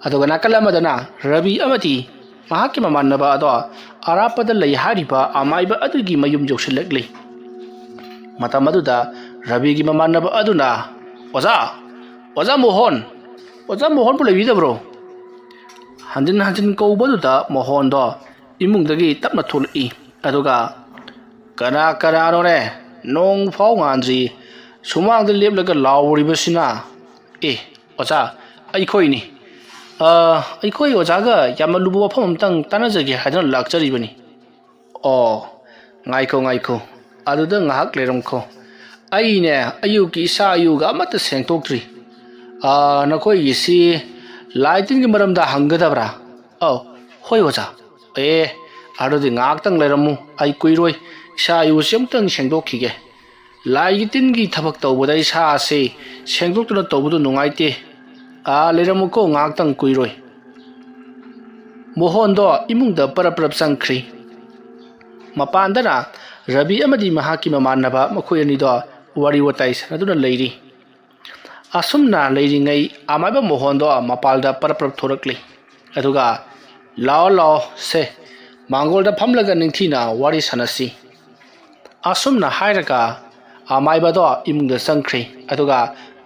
ꯑꯗꯨꯒ ꯅꯥꯀꯜ ꯑꯃꯗꯅ ꯔꯕꯤ ꯑꯃꯗꯤ ꯃꯍꯥꯛꯀꯤ ꯃꯃꯥꯟꯅꯕ ꯑꯗꯣ ꯑꯔꯥꯞꯄꯗ ꯂꯩ ꯍꯥꯏꯔꯤꯕ ꯑꯃꯥꯏꯕ ꯑꯗꯨꯒꯤ ꯃꯌꯨꯝ ꯌꯧꯁꯤꯜꯂꯛꯂꯤ꯫ ꯃꯇꯝ ꯑꯗꯨꯗ ꯔꯕꯤꯒꯤ ꯃꯃꯥꯟꯅꯕ ꯑꯗꯨꯅ, "ꯑꯣꯖꯥ, ꯑꯣꯖꯥ ꯃꯣꯍꯣꯟ, ꯑꯣꯖꯥ ꯃꯣꯍꯣꯟꯕꯨ ꯂꯩꯕꯤꯗꯕ꯭ꯔꯣ?" ꯍꯟꯖꯤꯟ ꯍꯟꯖꯤꯟ ꯀꯧꯕꯗꯨꯗ ꯃꯣꯍꯣꯟꯗꯣ ꯏꯃꯨꯡꯗꯒꯤ ꯇꯞꯅ ꯊꯣꯛꯂꯛꯏ꯫ ꯑꯗꯨꯒ, "ꯀꯅꯥ ꯀꯅꯥꯅꯣꯅꯦ? ꯅꯣꯡ ꯐꯥꯎ ꯉꯥꯟꯗ꯭ꯔꯤ, ꯁꯨꯃꯥꯡꯗ ꯂꯦꯞꯂꯒ ꯂꯥꯎꯔꯤꯕꯁꯤꯅ?" "ꯑꯦ, ꯑꯣꯖꯥ, ꯑꯩꯈꯣꯏꯅꯤ꯫ ꯑ, ꯑꯩꯈꯣꯏ ꯑꯣꯖꯥꯒ ꯌꯥꯝꯅ ꯂꯨꯕ ꯋꯥꯐꯝ ꯑꯝꯇꯪ ꯇꯥꯟꯅꯖꯒꯦ ꯍꯥꯏꯗꯨꯅ ꯂꯥꯛꯆꯔꯤꯕꯅꯤ꯫" "ꯑꯣ, ꯉꯥꯏꯈꯣ, ꯉꯥꯏꯈꯣ, ꯑꯗꯨꯗ ꯉꯥꯏꯍꯥꯛ ꯂꯩꯔꯝꯈꯣ꯫ ꯑꯩꯅꯦ, ꯑꯌꯨꯛꯀꯤ ꯏꯁꯥ ꯑꯌꯨꯒ ꯑꯃꯠꯇ ꯁꯦꯡꯗꯣꯛꯇ꯭ꯔꯤ꯫ ꯑ, ꯅꯈꯣꯏꯒꯤꯁꯤ ꯂꯥꯏ ꯇꯤꯟꯒꯤ ꯃꯔꯝꯗ ꯍꯪꯒꯗꯕ꯭ꯔꯥ?" "ꯑꯧ, ꯍꯣꯏ ꯑꯣꯖꯥ꯫ ꯑꯦ, "ꯑꯗꯨꯗꯤ ꯉꯥꯏꯍꯥꯛꯇꯪ ꯂꯩꯔꯝꯃꯨ, ꯑꯩ ꯀꯨꯏꯔꯣꯏ, ꯏꯁꯥ ꯏꯎꯁꯤ ꯑꯝꯇꯪ ꯁꯦꯡꯗꯣꯛꯈꯤꯒꯦ꯫ ꯂꯥꯏꯒꯤ ꯇꯤꯟꯒꯤ ꯊꯕꯛ ꯇꯧꯕꯗ ꯏꯁꯥ ꯑꯁꯤ ꯁꯦꯡꯗꯣꯛꯇꯅ ꯇꯧꯕꯗꯨ ꯅꯨꯡꯉꯥꯏꯇꯦ꯫ ꯑꯥ, ꯂꯩꯔꯝꯃꯨꯀꯣ, ꯉꯥꯏꯍꯥꯛꯇꯪ ꯀꯨꯏꯔꯣꯏ"꯫ ꯃꯣꯍꯣꯟꯗꯣ ꯏꯃꯨꯡꯗ ꯄꯔꯞ ꯄꯔꯞ ꯆꯪꯈ꯭ꯔꯤ꯫ ꯃꯄꯥꯟꯗꯅ ꯔꯕꯤ ꯑꯃꯗꯤ ꯃꯍꯥꯛꯀꯤ ꯃꯃꯥꯟꯅꯕ ꯃꯈꯣꯏ ꯑꯅꯤꯗꯣ ꯋꯥꯔꯤ ꯋꯥꯇꯥꯏ ꯁꯥꯟꯅꯗꯨꯅ ꯂꯩꯔꯤ꯫ ꯑꯁꯨꯝꯅ ꯂꯩꯔꯤꯉꯩ ꯑꯃꯥꯏꯕ ꯃꯣꯍꯣꯟꯗꯣ ꯃꯄꯥꯜꯗ ꯄꯔꯞ ꯄꯔꯞ ꯊꯣꯔꯛꯂꯤ꯫ ꯑꯗꯨꯒ, "ꯂꯥꯛꯑꯣ, ꯂꯥꯛꯑꯣ, ꯁꯦ, ꯃꯥꯡꯒꯣꯜꯗ ꯐꯝꯂꯒ ꯅꯤꯡꯊꯤꯅ ꯋꯥꯔꯤ ꯁꯥꯟꯅꯁꯤ"꯫ ꯑꯁꯨꯝꯅ ꯍꯥꯏꯔꯒ ꯑꯃꯥꯏꯕꯗꯣ ꯏꯃꯨꯡꯗ ꯆꯪꯈ꯭ꯔꯦ꯫ ꯑꯗꯨꯒ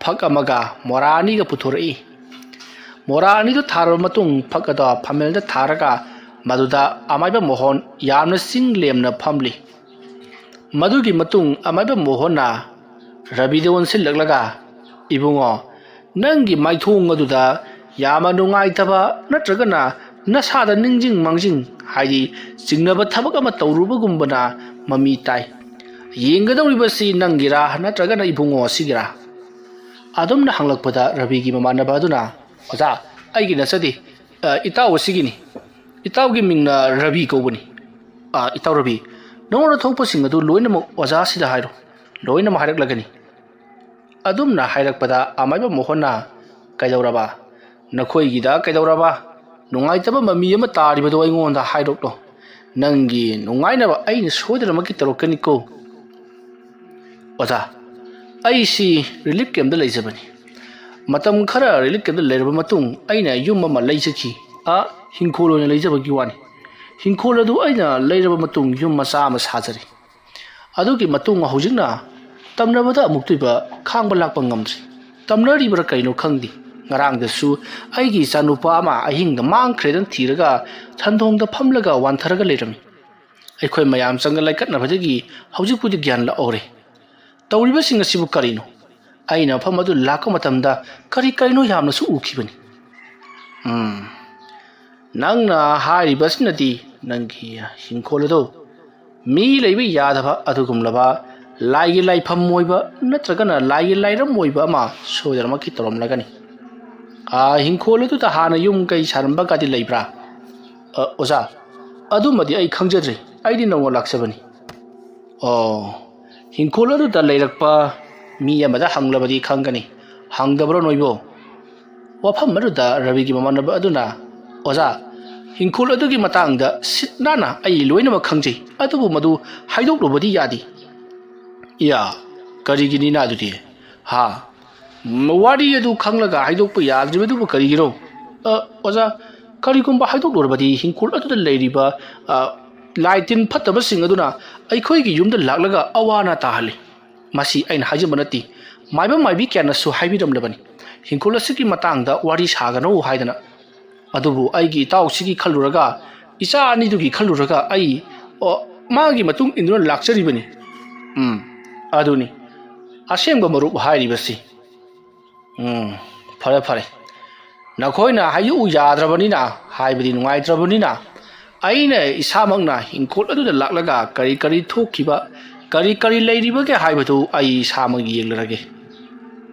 ꯐꯛ ꯑꯃꯒ ꯃꯣꯔꯥ ꯑꯅꯤꯒ ꯄꯨꯊꯣꯔꯛꯏ꯫ ꯃꯣꯔꯥ ꯑꯅꯤꯗꯨ ꯊꯥꯔꯕ ꯃꯇꯨꯡ ꯐꯛ ꯑꯗꯣ ꯐꯝꯃꯦꯜꯗ ꯊꯥꯔꯒ ꯃꯗꯨꯗ ꯑꯃꯥꯏꯕ ꯃꯣꯍꯣꯟ ꯌꯥꯝꯅ ꯆꯤꯡ ꯂꯦꯝꯅ ꯐꯝꯂꯤ꯫ ꯃꯗꯨꯒꯤ ꯃꯇꯨꯡ ꯑꯃꯥꯏꯕ ꯃꯣꯍꯣꯟꯅ ꯔꯕꯤꯗ ꯑꯣꯟꯁꯤꯜꯂꯛꯂꯒ, "ꯏꯕꯨꯡꯉꯣ, ꯅꯪꯒꯤ ꯃꯥꯏꯊꯣꯡ ꯑꯗꯨꯗ ꯌꯥꯝꯅ ꯅꯨꯡꯉꯥꯏꯇꯕ ꯅꯠꯇ꯭ꯔꯒꯅ ꯅꯁꯥꯗ ꯅꯤꯡꯖꯤꯡ ꯃꯥꯡꯖꯤꯡ, ꯍꯥꯏꯗꯤ ꯆꯤꯡꯅꯕ ꯊꯕꯛ ꯑꯃ ꯇꯧꯔꯨꯕꯒꯨꯝꯕꯅ ꯃꯃꯤ ꯇꯥꯏ꯫ ꯌꯦꯡꯒꯗꯧꯔꯤꯕꯁꯤ ꯅꯪꯒꯤꯔꯥ ꯅꯠꯇ꯭ꯔꯒꯅ ꯏꯕꯨꯡꯉꯣ ꯑꯁꯤꯒꯤꯔꯥ?" ꯑꯗꯨꯝꯅ ꯍꯪꯂꯛꯄꯗ ꯔꯕꯤꯒꯤ ꯃꯃꯥꯟꯅꯕ ꯑꯗꯨꯅ, "ꯑꯣꯖꯥ, ꯑꯩꯒꯤ ꯅꯠꯆꯗꯦ, ꯑ, ꯏꯇꯥꯎ ꯑꯁꯤꯒꯤꯅꯤ꯫ ꯏꯇꯥꯎꯒꯤ ꯃꯤꯡꯅ ꯔꯕꯤ ꯀꯧꯕꯅꯤ꯫ ꯑ, ꯏꯇꯥꯎ ꯔꯕꯤ, ꯅꯉꯣꯟꯗ ꯊꯣꯛꯄꯁꯤꯡ ꯑꯗꯨ ꯂꯣꯏꯅꯃꯛ ꯑꯣꯖꯥꯁꯤꯗ ꯍꯥꯏꯔꯣ꯫ ꯂꯣꯏꯅꯃꯛ ꯍꯥꯏꯔꯛꯂꯒꯅꯤ"꯫ ꯑꯗꯨꯝꯅ ꯍꯥꯏꯔꯛꯄꯗ ꯑꯃꯥꯏꯕ ꯃꯣꯍꯟꯅ, "ꯀꯩꯗꯧꯔꯕ? ꯅꯈꯣꯏꯒꯤꯗ ꯀꯩꯗꯧꯔꯕ? ꯅꯨꯡꯉꯥꯏꯇꯕ ꯃꯃꯤ ꯑꯃ ꯇꯥꯔꯤꯕꯗꯣ ꯑꯩꯉꯣꯟꯗ ꯍꯥꯏꯔꯛꯂꯣ꯫ ꯅꯪꯒꯤ ꯅꯨꯡꯉꯥꯏꯅꯕ ꯑꯩꯅ ꯁꯣꯏꯗꯅꯃꯛꯀꯤ ꯇꯧꯔꯛꯀꯅꯤꯀꯣ"꯫ "ꯑꯣꯖꯥ, ꯑꯩꯁꯤ ꯔꯤꯂꯤꯐ ꯀꯦꯝꯞꯇ ꯂꯩꯖꯕꯅꯤ꯫ ꯃꯇꯝ ꯈꯔ ꯔꯤꯂꯤꯐ ꯀꯦꯝꯞꯇ ꯂꯩꯔꯕ ꯃꯇꯨꯡ ꯑꯩꯅ ꯌꯨꯝ ꯑꯃ ꯂꯩꯖꯈꯤ꯫ ꯑ, ꯍꯤꯡꯈꯣꯜ ꯑꯣꯏꯅ ꯂꯩꯖꯕꯒꯤ ꯋꯥꯅꯤ꯫ ꯍꯤꯡꯈꯣꯜ ꯑꯗꯨ ꯑꯩꯅ ꯂꯩꯔꯕ ꯃꯇꯨꯡ ꯌꯨꯝ ꯃꯆꯥ ꯑꯃ ꯁꯥꯖꯔꯦ꯫ ꯑꯗꯨꯒꯤ ꯃꯇꯨꯡ ꯍꯧꯖꯤꯛꯅ ꯇꯝꯅꯕꯗ ꯑꯃꯨꯛꯇꯣꯏꯕ ꯈꯥꯡꯕ ꯂꯥꯛꯄ ꯉꯝꯗ꯭ꯔꯤ꯫ ꯇꯝꯅꯔꯤꯕ꯭ꯔꯥ ꯀꯩꯅꯣ ꯈꯪꯗꯦ꯫ ꯉꯔꯥꯡꯗꯁꯨ ꯑꯩꯒꯤ ꯏꯆꯥꯅꯨꯄꯥ ꯑꯃ ꯑꯍꯤꯡꯗ ꯃꯥꯡꯈ꯭ꯔꯦꯗꯅ ꯊꯤꯔꯒ ꯁꯟꯗꯣꯡꯗ ꯐꯝꯂꯒ ꯋꯥꯟꯊꯔꯒ ꯂꯩꯔꯝꯃꯤ꯫ ꯑꯩꯈꯣꯏ ꯃꯌꯥꯝ ꯆꯪꯒ ꯂꯩꯀꯠꯅꯕꯗꯒꯤ ꯍꯧꯖꯤꯛꯄꯨꯗꯤ ꯒ꯭ꯌꯥꯟ ꯂꯥꯛꯍꯧꯔꯦ꯫ ꯇꯧꯔꯤꯕꯁꯤꯡ ꯑꯁꯤꯕꯨ ꯀꯔꯤꯅꯣ? ꯑꯩꯅ ꯃꯐꯝ ꯑꯗꯨ ꯂꯥꯛꯄ ꯃꯇꯝꯗ ꯀꯔꯤ ꯀꯔꯤꯅꯣ ꯌꯥꯝꯅꯁꯨ ꯎꯈꯤꯕꯅꯤ"꯫ "ꯎꯝ, ꯅꯪꯅ ꯍꯥꯏꯔꯤꯕꯁꯤꯅꯗꯤ ꯅꯪꯒꯤ ꯍꯤꯡꯈꯣꯜ ꯑꯗꯨ ꯃꯤ ꯂꯩꯕ ꯌꯥꯗꯕ ꯑꯗꯨꯒꯨꯝꯂꯕ ꯂꯥꯏꯒꯤ ꯂꯥꯏꯐꯝ ꯑꯣꯏꯕ ꯅꯠꯇ꯭ꯔꯒꯅ ꯂꯥꯏꯒꯤ ꯂꯥꯏꯔꯝ ꯑꯣꯏꯕ ꯑꯃ ꯁꯣꯏꯗꯅꯃꯛꯀꯤ ꯇꯧꯔꯝꯂꯒꯅꯤ꯫ ꯑꯥ, ꯍꯤꯡꯈꯣꯜ ꯑꯗꯨꯗ ꯍꯥꯟꯅ ꯌꯨꯝ ꯀꯩ ꯁꯥꯔꯝꯕꯒꯗꯤ ꯂꯩꯕ꯭ꯔꯥ?" "ꯑ, ꯑꯣꯖꯥ, ꯑꯗꯨꯃꯗꯤ ꯑꯩ ꯈꯪꯖꯗ꯭ꯔꯤ꯫ ꯑꯩꯗꯤ ꯅꯧꯅ ꯂꯥꯛꯆꯕꯅꯤ꯫ ꯑꯣ, ꯍꯤꯡꯈꯣꯜ ꯑꯗꯨꯗ ꯂꯩꯔꯛꯄ ꯃꯤ ꯑꯃꯗ ꯍꯪꯂꯕꯗꯤ ꯈꯪꯒꯅꯤ꯫ ꯍꯪꯗꯕ꯭ꯔꯣ ꯅꯣꯏꯕꯣ? ꯋꯥꯐꯝ ꯑꯗꯨꯗ ꯔꯕꯤꯒꯤ ꯃꯃꯥꯟꯅꯕ ꯑꯗꯨꯅ, "ꯑꯣꯖꯥ, ꯍꯤꯡꯈꯣꯜ ꯑꯗꯨꯒꯤ ꯃꯇꯥꯡꯗ ꯁꯤꯠ ꯅꯥꯟꯅ ꯑꯩ ꯂꯣꯏꯅꯃꯛ ꯈꯪꯖꯩ, ꯑꯗꯨꯕꯨ ꯃꯗꯨ ꯍꯥꯏꯗꯣꯛꯂꯨꯕꯗꯤ ꯌꯥꯗꯦ꯫" "ꯏꯌꯥ, ꯀꯔꯤꯒꯤꯅꯤꯅ ꯑꯗꯨꯗꯤ? ꯍꯥ? ꯋꯥꯔꯤ ꯑꯗꯨ ꯈꯪꯂꯒ ꯍꯥꯏꯗꯣꯛꯄ ꯌꯥꯗ꯭ꯔꯤꯕꯗꯨꯕꯨ ꯀꯔꯤꯒꯤꯅꯣ?" "ꯑ, ꯑꯣꯖꯥ, ꯀꯔꯤꯒꯨꯝꯕ ꯍꯥꯏꯗꯣꯛꯂꯨꯔꯕꯗꯤ ꯍꯤꯡꯈꯣꯜ ꯑꯗꯨꯗ ꯂꯩꯔꯤꯕ, ꯑ, ꯂꯥꯏ ꯇꯤꯟ ꯐꯠꯇꯕꯁꯤꯡ ꯑꯗꯨꯅ ꯑꯩꯈꯣꯏꯒꯤ ꯌꯨꯝꯗ ꯂꯥꯛꯂꯒ ꯑꯋꯥ ꯑꯅꯥ ꯇꯥꯍꯜꯂꯤ꯫ ꯃꯁꯤ ꯑꯩꯅ ꯍꯥꯏꯖꯕ ꯅꯠꯇꯦ, ꯃꯥꯏꯕ ꯃꯥꯏꯕꯤ ꯀꯌꯥꯅꯁꯨ ꯍꯥꯏꯕꯤꯔꯝꯂꯕꯅꯤ꯫ ꯍꯤꯡꯈꯣꯜ ꯑꯁꯤꯒꯤ ꯃꯇꯥꯡꯗ ꯋꯥꯔꯤ ꯁꯥꯒꯅꯨ ꯍꯥꯏꯗꯅ꯫ ꯑꯗꯨꯕꯨ ꯑꯩꯒꯤ ꯏꯇꯥꯎꯁꯤꯒꯤ ꯈꯜꯂꯨꯔꯒ, ꯏꯆꯥ ꯑꯅꯤꯗꯨꯒꯤ ꯈꯜꯂꯨꯔꯒ ꯑꯩ, ꯑꯣ, ꯃꯥꯒꯤ ꯃꯇꯨꯡ ꯏꯟꯗꯨꯅ ꯂꯥꯛꯆꯔꯤꯕꯅꯤ꯫" "ꯎꯝ, ꯑꯗꯨꯅꯤ ꯑꯁꯦꯡꯕ ꯃꯔꯨꯞ ꯍꯥꯏꯔꯤꯕꯁꯤ꯫ ꯎꯝ, ꯐꯔꯦ, ꯐꯔꯦ꯫ ꯅꯈꯣꯏꯅ ꯍꯥꯏꯗꯣꯛꯎ ꯌꯥꯗ꯭ꯔꯕꯅꯤꯅ, ꯍꯥꯏꯕꯗꯤ ꯅꯨꯡꯉꯥꯏꯇ꯭ꯔꯕꯅꯤꯅ, ꯑꯩꯅ ꯏꯁꯥꯃꯛꯅ ꯍꯤꯡꯈꯣꯜ ꯑꯗꯨꯗ ꯂꯥꯛꯂꯒ ꯀꯔꯤ ꯀꯔꯤ ꯊꯣꯛꯈꯤꯕ, ꯀꯔꯤ ꯀꯔꯤ ꯂꯩꯔꯤꯕꯒꯦ ꯍꯥꯏꯕꯗꯨ ꯑꯩ ꯏꯁꯥꯃꯛ ꯌꯦꯡꯂꯔꯒꯦ꯫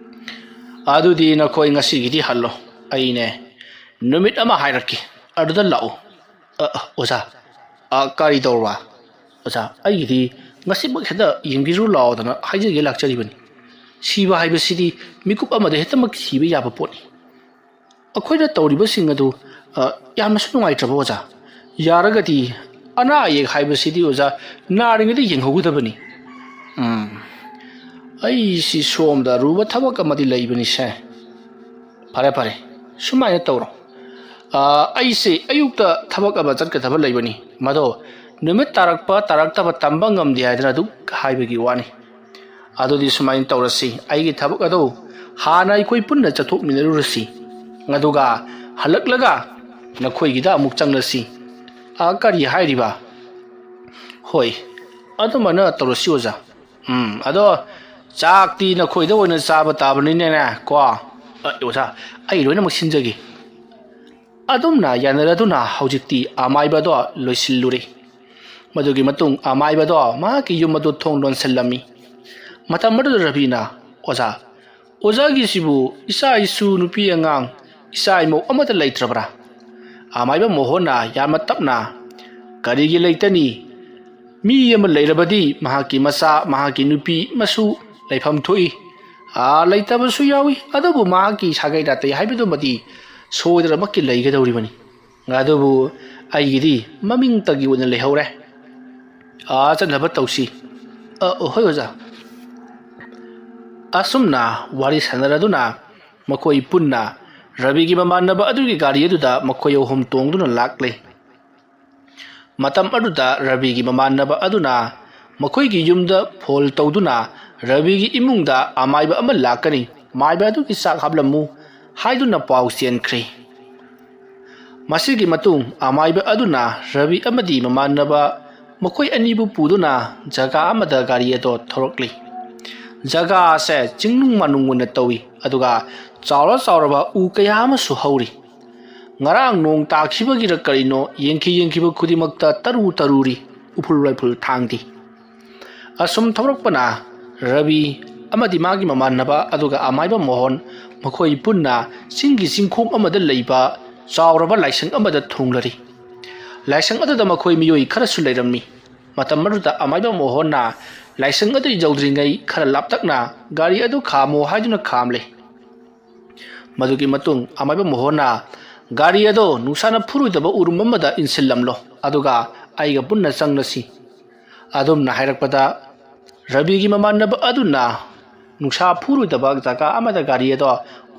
ꯑꯗꯨꯗꯤ ꯅꯈꯣꯏ ꯉꯁꯤꯒꯤꯗꯤ ꯍꯜꯂꯣ꯫ ꯑꯩꯅꯦ ꯅꯨꯃꯤꯠ ꯑꯃ ꯍꯥꯏꯔꯛꯀꯦ, ꯑꯗꯨꯗ ꯂꯥꯛꯎ꯫" "ꯑ, ꯑ, ꯑꯣꯖꯥ, ꯑ, ꯀꯔꯤ ꯇꯧꯔꯕ?" "ꯑꯣꯖꯥ, ꯑꯩꯒꯤꯗꯤ ꯉꯁꯤꯃꯛ ꯍꯦꯛꯇ ꯌꯦꯡꯕꯤꯔꯨ ꯂꯥꯛꯑꯣꯗꯅ ꯍꯥꯏꯖꯒꯦ ꯂꯥꯛꯆꯔꯤꯕꯅꯤ꯫ ꯁꯤꯕ ꯍꯥꯏꯕꯁꯤꯗꯤ ꯃꯤꯀꯨꯞ ꯑꯃꯗ ꯍꯦꯛꯇꯃꯛ ꯁꯤꯕ ꯌꯥꯕ ꯄꯣꯠꯅꯤ꯫ ꯑꯩꯈꯣꯏꯅ ꯇꯧꯔꯤꯕꯁꯤꯡ ꯑꯗꯨ, ꯑ, ꯌꯥꯝꯅꯁꯨ ꯅꯨꯡꯉꯥꯏꯇ꯭ꯔꯕ, ꯑꯣꯖꯥ? ꯌꯥꯔꯒꯗꯤ ꯑꯅꯥ ꯑꯌꯦꯛ ꯍꯥꯏꯕꯁꯤꯗꯤ, ꯑꯣꯖꯥ, ꯅꯥꯔꯤꯉꯩꯗ ꯌꯦꯡꯍꯧꯒꯗꯕꯅꯤ꯫" "ꯎꯝ, ꯑꯩꯁꯤ ꯁꯣꯝꯗ ꯑꯔꯨꯕ ꯊꯕꯛ ꯑꯃꯗꯤ ꯂꯩꯕꯅꯤꯁꯦ꯫ ꯐꯔꯦ, ꯐꯔꯦ, ꯁꯨꯃꯥꯏꯅ ꯇꯧꯔꯣ꯫ ꯑ, ꯑꯩꯁꯦ ꯑꯌꯨꯛꯇ ꯊꯕꯛ ꯑꯃ ꯆꯠꯀꯗꯕ ꯂꯩꯕꯅꯤ꯫ ꯃꯗꯣ ꯅꯨꯃꯤꯠ ꯇꯥꯔꯛꯄ ꯇꯥꯔꯛꯇꯕ ꯇꯝꯕ ꯉꯝꯗꯦ ꯍꯥꯏꯗꯅ ꯑꯗꯨꯝ ꯍꯥꯏꯕꯒꯤ ꯋꯥꯅꯤ꯫ ꯑꯗꯨꯗꯤ ꯁꯨꯃꯥꯏꯅ ꯇꯧꯔꯁꯤ, ꯑꯩꯒꯤ ꯊꯕꯛ ꯑꯗꯨ ꯍꯥꯟꯅ ꯑꯩꯈꯣꯏ ꯄꯨꯟꯅ ꯆꯠꯊꯣꯛꯃꯤꯟꯅꯔꯨꯔꯁꯤ, ꯑꯗꯨꯒ ꯍꯜꯂꯛꯂꯒ ꯅꯈꯣꯏꯒꯤꯗ ꯑꯃꯨꯛ ꯆꯪꯂꯁꯤ꯫" "ꯑ, ꯀꯔꯤ ꯍꯥꯏꯔꯤꯕ?" "ꯍꯣꯏ, ꯑꯗꯨꯃꯥꯏꯅ ꯇꯧꯔꯁꯤ, ꯑꯣꯖꯥ꯫ ꯎꯝ, ꯑꯗꯣ ꯆꯥꯛꯇꯤ ꯅꯈꯣꯏꯗ ꯑꯣꯏꯅ ꯆꯥꯕ ꯇꯥꯕꯅꯤꯅꯦ, ꯀꯣ?" "ꯑ, ꯑꯣꯖꯥ, ꯑꯩ ꯂꯣꯏꯅꯃꯛ ꯁꯤꯟꯖꯒꯦ꯫" ꯑꯗꯨꯝꯅ ꯌꯥꯅꯔꯗꯨꯅ ꯍꯧꯖꯤꯛꯇꯤ ꯑꯃꯥꯏꯕꯗꯣ ꯂꯣꯏꯁꯤꯜꯂꯨꯔꯦ꯫ ꯃꯗꯨꯒꯤ ꯃꯇꯨꯡ ꯑꯃꯥꯏꯕꯗꯣ ꯃꯍꯥꯛꯀꯤ ꯌꯨꯝ ꯑꯗꯨ ꯊꯣꯡ ꯂꯣꯟꯁꯤꯜꯂꯝꯃꯤ꯫ ꯃꯇꯝ ꯑꯗꯨꯗ ꯔꯕꯤꯅ, "ꯑꯣꯖꯥ, ꯑꯣꯖꯥꯒꯤꯁꯤꯕꯨ ꯏꯆꯥ ꯏꯁꯨ, ꯅꯨꯄꯤ ꯑꯉꯥꯡ, ꯏꯆꯥ ꯏꯃꯧ ꯑꯃꯠꯇ ꯂꯩꯇ꯭ꯔꯕ꯭ꯔꯥ?" ꯑꯃꯥꯏꯕ ꯃꯣꯍꯣꯟꯅ ꯌꯥꯝꯅ ꯇꯞꯅ, "ꯀꯔꯤꯒꯤ ꯂꯩꯇꯅꯤ? ꯃꯤ ꯑꯃ ꯂꯩꯔꯕꯗꯤ ꯃꯍꯥꯛꯀꯤ ꯃꯆꯥ, ꯃꯍꯥꯛꯀꯤ ꯅꯨꯄꯤ ꯑꯃꯁꯨ ꯂꯩꯐꯝ ꯊꯣꯛꯏ꯫ ꯑꯥ, ꯂꯩꯇꯕꯁꯨ ꯌꯥꯎꯏ, ꯑꯗꯨꯕꯨ ꯃꯍꯥꯛꯀꯤ ꯁꯥꯒꯩ ꯅꯥꯇꯩ ꯍꯥꯏꯕꯗꯨꯃꯗꯤ ꯁꯣꯏꯗꯅꯃꯛꯀꯤ ꯂꯩꯒꯗꯧꯔꯤꯕꯅꯤ꯫ ꯑꯗꯨꯕꯨ ꯑꯩꯒꯤꯗꯤ ꯃꯃꯤꯡꯇꯒꯤ ꯑꯣꯏꯅ ꯂꯩꯍꯧꯔꯦ꯫ ꯑꯥ, ꯆꯠꯅꯕ ꯇꯧꯁꯤ꯫" "ꯑ, ꯍꯣꯏ ꯑꯣꯖꯥ꯫" ꯑꯁꯨꯝꯅ ꯋꯥꯔꯤ ꯁꯥꯟꯅꯔꯗꯨꯅ ꯃꯈꯣꯏ ꯄꯨꯟꯅ ꯔꯕꯤꯒꯤ ꯃꯃꯥꯟꯅꯕ ꯑꯗꯨꯒꯤ ꯒꯥꯔꯤ ꯑꯗꯨꯗ ꯃꯈꯣꯏ ꯑꯍꯨꯝ ꯇꯣꯡꯗꯨꯅ ꯂꯥꯛꯂꯦ꯫ ꯃꯇꯝ ꯑꯗꯨꯗ ꯔꯕꯤꯒꯤ ꯃꯃꯥꯟꯅꯕ ꯑꯗꯨꯅ ꯃꯈꯣꯏꯒꯤ ꯌꯨꯝꯗ ꯐꯣꯟ ꯇꯧꯗꯨꯅ ꯔꯕꯤꯒꯤ ꯏꯃꯨꯡꯗ ꯑꯃꯥꯏꯕ ꯑꯃ ꯂꯥꯛꯀꯅꯤ, ꯃꯥꯏꯕ ꯑꯗꯨꯒꯤ ꯆꯥꯛ ꯍꯥꯞꯂꯝꯃꯨ ꯍꯥꯏꯗꯨꯅ ꯄꯥꯎ ꯆꯦꯟꯈ꯭ꯔꯦ꯫ ꯃꯁꯤꯒꯤ ꯃꯇꯨꯡ ꯑꯃꯥꯏꯕ ꯑꯗꯨꯅ ꯔꯕꯤ ꯑꯃꯗꯤ ꯃꯃꯥꯟꯅꯕ ꯃꯈꯣꯏ ꯑꯅꯤꯕꯨ ꯄꯨꯗꯨꯅ ꯖꯒꯥ ꯑꯃꯗ ꯒꯥꯔꯤ ꯑꯗꯣ ꯊꯧꯔꯛꯂꯤ꯫ ꯖꯒꯥ ꯑꯁꯦ ꯆꯤꯡꯅꯨꯡ ꯃꯥꯅꯨꯡ ꯑꯣꯏꯅ ꯇꯧꯏ, ꯑꯗꯨꯒ ꯆꯥꯎꯔ ꯆꯥꯎꯔꯕ ꯎ ꯀꯌꯥ ꯑꯃꯁꯨ ꯍꯧꯔꯤ꯫ ꯉꯔꯥꯡ ꯅꯣꯡ ꯇꯥꯈꯤꯕꯒꯤꯔ ꯀꯔꯤꯅꯣ, ꯌꯦꯡꯈꯤ ꯌꯦꯡꯈꯤꯕ ꯈꯨꯗꯤꯡꯃꯛꯇ ꯇꯔꯨ ꯇꯔꯨꯔꯤ, ꯎꯐꯨꯜ ꯋꯥꯏꯐꯨꯜ ꯊꯥꯡꯗꯦ꯫ ꯑꯁꯨꯝ ꯊꯧꯔꯛꯄꯅ ꯔꯕꯤ ꯑꯃꯗꯤ ꯃꯥꯒꯤ ꯃꯃꯥꯟꯅꯕ ꯑꯗꯨꯒ ꯑꯃꯥꯏꯕ ꯃꯣꯍꯣꯟ ꯃꯈꯣꯏ ꯄꯨꯟꯅ ꯆꯤꯡꯒꯤ ꯆꯤꯡꯈꯣꯡ ꯑꯃꯗ ꯂꯩꯕ ꯆꯥꯎꯔꯕ ꯂꯥꯏꯁꯪ ꯑꯃꯗ ꯊꯨꯡꯂꯔꯤ꯫ ꯂꯥꯏꯁꯪ ꯑꯗꯨꯗ ꯃꯈꯣꯏ ꯃꯤꯑꯣꯏ ꯈꯔꯁꯨ ꯂꯩꯔꯝꯃꯤ꯫ ꯃꯇꯝ ꯑꯗꯨꯗ ꯑꯃꯥꯏꯕ ꯃꯣꯍꯣꯟꯅ ꯂꯥꯏꯁꯪ ꯑꯗꯨ ꯌꯧꯗ꯭ꯔꯤꯉꯩ ꯈꯔ ꯂꯥꯞꯇꯛꯅ ꯒꯥꯔꯤ ꯑꯗꯨ ꯈꯥꯝꯃꯣ ꯍꯥꯏꯗꯨꯅ ꯈꯥꯝꯂꯦ꯫ ꯃꯗꯨꯒꯤ ꯃꯇꯨꯡ ꯑꯃꯥꯏꯕ ꯃꯣꯍꯣꯟꯅ ꯒꯥꯔꯤ ꯑꯗꯣ ꯅꯨꯡꯁꯥꯅ ꯐꯨꯔꯣꯏꯗꯕ ꯎꯔꯨꯝ ꯑꯃꯗ ꯏꯟꯁꯤꯜꯂꯝꯂꯣ, ꯑꯗꯨꯒ ꯑꯩꯒ ꯄꯨꯟꯅ ꯆꯪꯂꯁꯤ꯫ ꯑꯗꯨꯝꯅ ꯍꯥꯏꯔꯛꯄꯗ ꯔꯕꯤꯒꯤ ꯃꯃꯥꯟꯅꯕ ꯑꯗꯨꯅ ꯅꯨꯡꯁꯥ ꯐꯨꯔꯣꯏꯗꯕ ꯖꯒꯥ ꯑꯃꯗ ꯒꯥꯔꯤ ꯑꯗꯣ